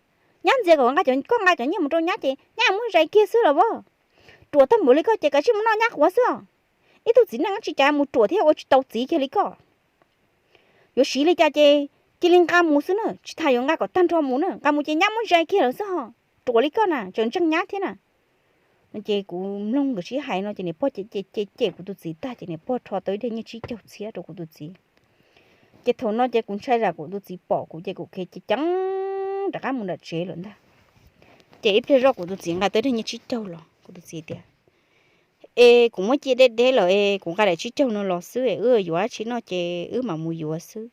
Nyab ntxias kom nqa, koj nqa cov nyiaj mus rau nyab ces nyab muab zais kiag xwb los as. Ruam tag npaum li koj ces kav tsij mus noj nyab quav xwb os. Ib tug txiv neej tsis cas mus ruam thiab ua tsis tau txiv kiag li koj. Yuav siv li cas ces cia li nqa mus xwb na, tsis tas yuav nqa kom tag nrho mus na, nqa mus ces nyab muab zais kiag lawm xwb ho. Ruam li koj na tseem ntseeg nyab thiab na. Ces kuv mloog nkawd sib hais no ces niam pog cem cem cem kuv tus txiv tag ces niam pog rho tau ib daim nyiaj tsib caug txhiab rau kuv tus txiv. Ces thaum no ces kuv ntshai tsam kuv tus txiv pom kuv ces kuv khiav ceev ceev rov qab mus nram tsev lawm ntag. Ces ib pliag zoj kuv tus txiv nqa tau ib daim nyiaj tsib caug los kuv tus txiv tias es kuv muab cia deb deb lawm es kuv nqa daim tsib caug no los xwb es wb yuav dab tsi noj ces wb mam mus yuav xwb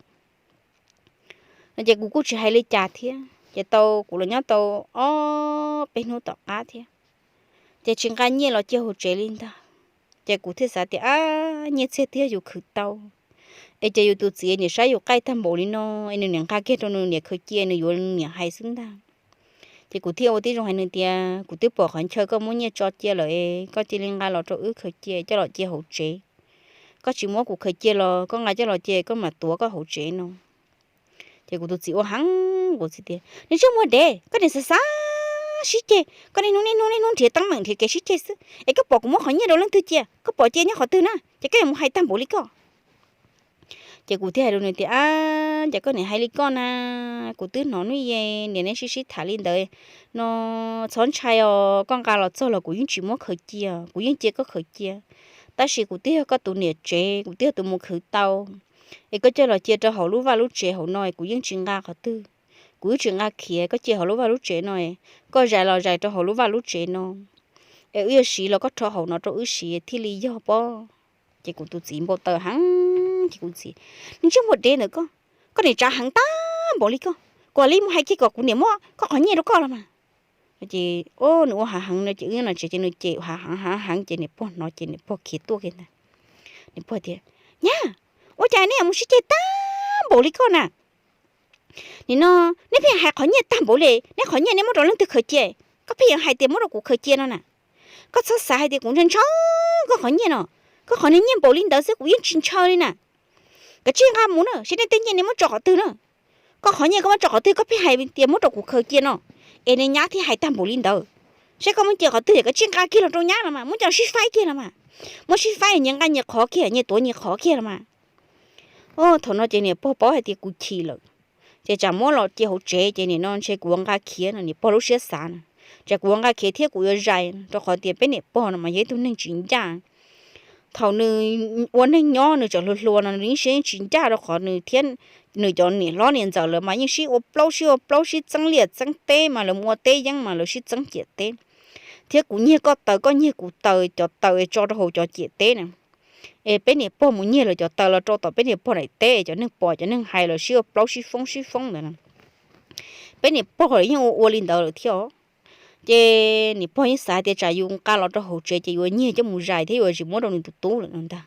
no ces kuv kuj tsis hais li cas thiab ces tau kuv los nyob tau ob peb hnub tom qab thiab ces tsis nqa nyiaj los cia hauv tsev li ntag. Ces kuv thiaj xav tias ab, nyiaj txiag twb yog yus khwv tau es ces yus tus txiv niam saib yus qaij tag npaum li no es nws niam nqa kiag rau nws niam khaws cia nws yuav niam hais xwb ntag. Ces kuv thiaj ua tib zoo hais nws tias kuv twb pom qhov chaw koj muab nyiaj tso cia lawm es koj cia li nqa los rau wb khaws cia coj los cia hauv tsev. Koj tsis muab kuv khaws cia los koj nqa coj los cia koj mam tuav koj hauv tsev no. Ces kuv tus txiv ua heev, kuv txiv tias nws ntsej muag dev, koj niam xav xav sib ceg, koj niaj hnub niaj hnub niaj hnub nrhiav teeb meem nrhiav kev sib ceg xwb es koj pom kuv muab qhov nyiaj rau leej twg cia, koj pom cia nyob qhov twg na ces koj yuav mus hais tag npaum li koj. Ces kuv thiaj hais rau nws tias ab, cas koj niam hais li koj na, kuv twb hnov hnub ib niam neb sib sib tham li ntawd no, txhob ntshai os, koj nqa los txog los kuv yeej tsis muab khaws cia, kuv yeej cia koj khaws cia. Tab sis kuv twb yog koj tus niam tsev, kuv twb yog tus mus khwv tau es koj coj los cia rau hauv lub vaj lub tsev hauv no kuv yeej tsis nqa qhov twg. Kuv yeej tsis nqa khiav, koj cia hauv lub vaj lub tsev no, koj zais los zais rau hauv lub vaj lub tsev no es wb yuav siv los koj rho hauv no rau wb siv thiaj li yog pob. Ces kuv tus txiv npau taws heev ces kuv txiv, nws ntsej muag dev ntawm koj, koj niam tsav heev tag npaum li koj, kuv li mus hais kiag kom kuv niam muab koj qhov nyiaj rau koj los mas. Ces nws ua hav heev no ces wb nyob no tsev ces nws cem hav heev hav heev ces niam pog hnov ces niam pog khiav tuaj kiag ntag. Niam pog tias, Nyab, ua cas nej mus sib ceg tag npaum li koj na? Nim no neb pheej hais qhov nyiaj tag npaum li, neb qhov nyiaj neb muab rau leej twg khaws cia? Koj pheej yuav hais tias muab rau kuv khaws cia no na. Koj txhob xav hais tias kuv ntshaw ntshaw koj qhov nyiaj no, koj qhov niag nyiaj npaum li ntawd xwb kuv yeej tsis ntshaw li na. Kav tsij nqa mus na, seb neb tej nyiaj neb muab tso qhov twg na. Koj qhov nyiaj koj muab tso qhov twg, koj pheej hais tias muab rau kuv khaws cia no, es niag nyab thiaj hais tag npaum li ntawd. Seb koj muab cia qhov twg, kav tsij nqa kiag los rau nyab los mas, muab coj sib faib kiag los mas. Muab sib faib nyias nqa nyias qhov kiag, nyias tuav nyias qhov kiag los mas. Thaum no ces niam pog paub hais tias kuv chim lawm, ces tsam muab los cia hauv tsev ces nim no ntshe kuv yuav nqa khiav no, niam pog lub siab xav na. Tsam kuv yuav nqa khiav thiab kuv yuav zais, rau qhov tias peb niam pog no mas yog ib tug neeg tsis ncaj. Thaum nws ua neej nyob nws tseem hluas hluas no nws yeej siab yeej tsis ncaj, rau qhov nws thiab nws cov niam hlob niam ntxawm lawv mas yeej sib ua plaub sib ua plaub, sib txeeb liaj txeeb teb, mas lawv mus ua teb yeeb mas lawv sib txeeb ciam teb. Thiab kuv nyiag koj taws, koj nyiag kuv taws, cov taws es tso rau hauv cov ciam teb na. Es peb niam pog mus nyiag lawv cov taws los rau tom peb niam pog daim teb, cov neeg pom cov neeg hais lawv sib ua plaub sib foob sib foob ntawd na. Peb niam pog lawv yeej ua ua li ntawd lawm thiab os. Ces niam pog yeej xav tias tsam yus nqa los rau hauv tsev ces yuav nyiag coj mus zais thiab yuav tsis muab rau nws tus tub lawm no ntag.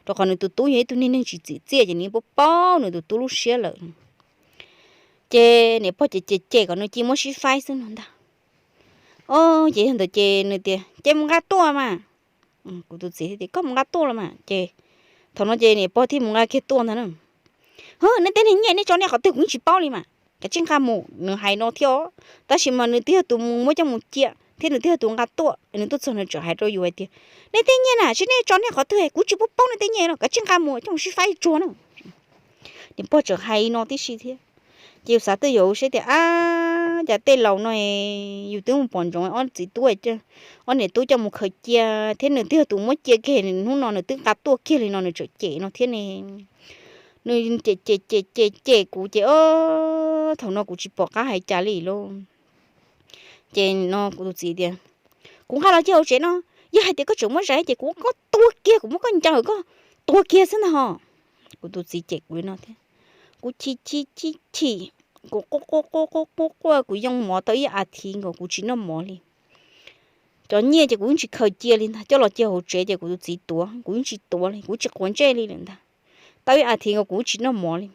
Rau qhov nws tus tub yog ib tug niag neeg tsis txim txiaj ces nws yeej paub paub nws tus tub lub siab lawm. Ces niam pog ces cem cem kom nws cia muab sib faib xwb no ntag. Ces yog ntawd ces nws tias, Ces mus nqa tuaj mas. Kuv tus txiv tias, Koj mus nqa tuaj los mas. Ces thaum no ces niam pog thiaj mus nqa kiag tuaj ntag na. Hwb, nej tej niag nyiaj nej tso nej qhov twg kuv yeej tsis paub li mas, kav tsij nqa mus. Nws hais no thiab os, tab sis mas nws twb yog tus mus muab coj mus cia thiab nws twb yog tus nqa tuaj, nws tuaj txog nws tseem hais rau yus hais tias, Nej tej nyiaj na, seb nej tso nej qhov twg, kuv tsis paub paub nej tej nyiaj los kav tsij nqa mus coj mus sib faib tsuag na. Niam pog tseem hais li no tib si thiab. Ces yus xav twj ywm saib tias, Ab, cas tej laus no yus twb mus pom ntsoov ob txiv tub, ob niam tub coj mus khaws cia thiab nws twb yog tus muab cia kiag, hnub no nws twb nqa tuaj kiag li no nws tseem cem no thiab ne. Nws cem cem cem cem cem kuv ces thaum no kuv tsis pom qab hais cas li lauj. Ces no kuv tus txiv tias, Kuv nqa los cia hauv tsev no, yog hais tias koj tseem muab zais ces kuv muab koj tua kiag, kuv muab koj ncaws koj tua kiag xwb ntag ho. Kuv tus txiv cem kuv li no thiab. Kuv chim chim chim chim, kuv quaj quaj quaj quaj quaj, kuv yoo mov tau ib as thiv nkaus kuv tsis noj mov li. Cov nyiaj ces kuv yeej tsis khaws cia li ntag, coj los cia hauv tsev ces kuv tus txiv tuav, kuv yeej tsis tuav li, kuv tsis quav ntsej li lawm ntag. Tau ib as thiv nkaus kuv tsis noj mov li.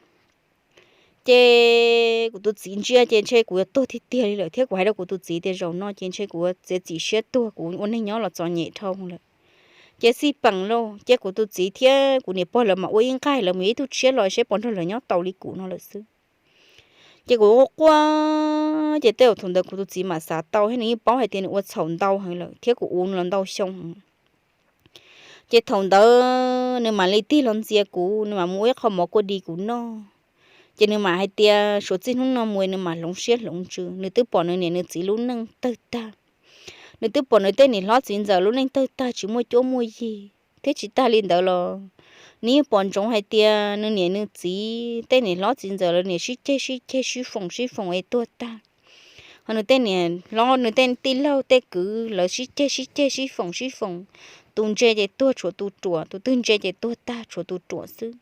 Ces kuv tus txiv ntsia ces ntshe kuv yuav tuag tiag tiag li lawm thiab kuv hais rau kuv tus txiv tias zaum no ces ntshe kuv yuav txiav txim siab tuag, kuv ua neej nyob los txom nyem dhau lawm. Ces xij peem lauj, ces kuv tus txiv thiab kuv niam pog lawv mam ua ib nqaij lawv mus ib tug tshiab los seb puas nrog lawv nyob tau li kuv no lawm xwb. Ces kuv quaj quaj, ces tej zaum thaum ntawd kuv tus txiv mam xav tau thiab nws yeej paub hais tias nws ua txhaum ntau heev lawm thiab kuv ua los ntau xyoo heev. Ces thaum ntawd nws mam li tig los ntxias kuv, nws mam mus ua ib qho mov kua dis kuv noj. Ces nws mam hais tias suav txij hnub no mus nws mam hloov siab hloov ntsws, nws twb pom nws niam nws txiv lub neej tawg tag. Nws twb pom nws tej niam hlob txiv ntxawm lub neej tawg tag tsis muaj cuab muaj yig, thiab tsis tag li ntawd los nws yeej pom ntsoov hais tias nws niam nws txiv tej niam hlob txiv ntxawm lawv niam sib ceg sib ceg sib foom sib foom es tuag tag. Ho nws tej niam hlob nws tej tij laug tej kwv lawv sib ceg sib ceg sib foom sib foom, tus ntse ces tuag tshuav tus ruam, tus twg ntse ces tuag tag tshuav tus ruam xwb.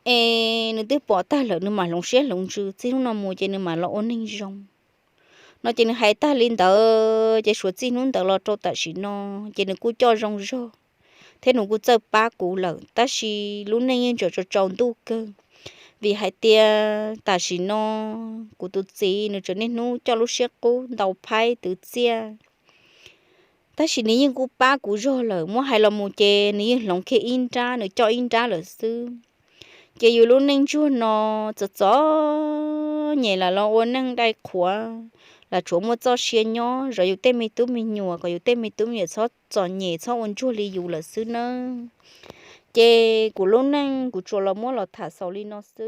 Es nws twb pom tag lawm nws mam hloov siab hloov ntsws, txij hnub no mus ces nws mam los ua neeg zoo. No ces nws hais tag li ntawd ces suav txij hnub ntawd los rau tam sim no ces nws kuj coj zoo zog thiab nws kuj txawj pab kuv lawm, tab sis lub neej yeej tseem tsaus tsaus ntuj kawg. Vim hais tias tam sim no kuv tus txiv nws tseem niaj hnub coj lub siab qub ntau phaib twv txiaj, tab sis nws yeej kuj pab kuv zog lawm, muab hais los mus ces nws yeej hloov kiag ib nrab, nws coj ib nrab lawm xwb. Ces yus lub neej ntsuag no txom txom nyem lam los ua neej dai qhuav, lam tshuav muaj txoj sia nyob zov yus tej me tub me nyuam kom yus tej me tub me nyuam txhob txom nyem txhob ua ntsuag li yus lawm xwb nawb. Ces kuv lub neej kuv tsuas los muab los tham xaus li no xwb.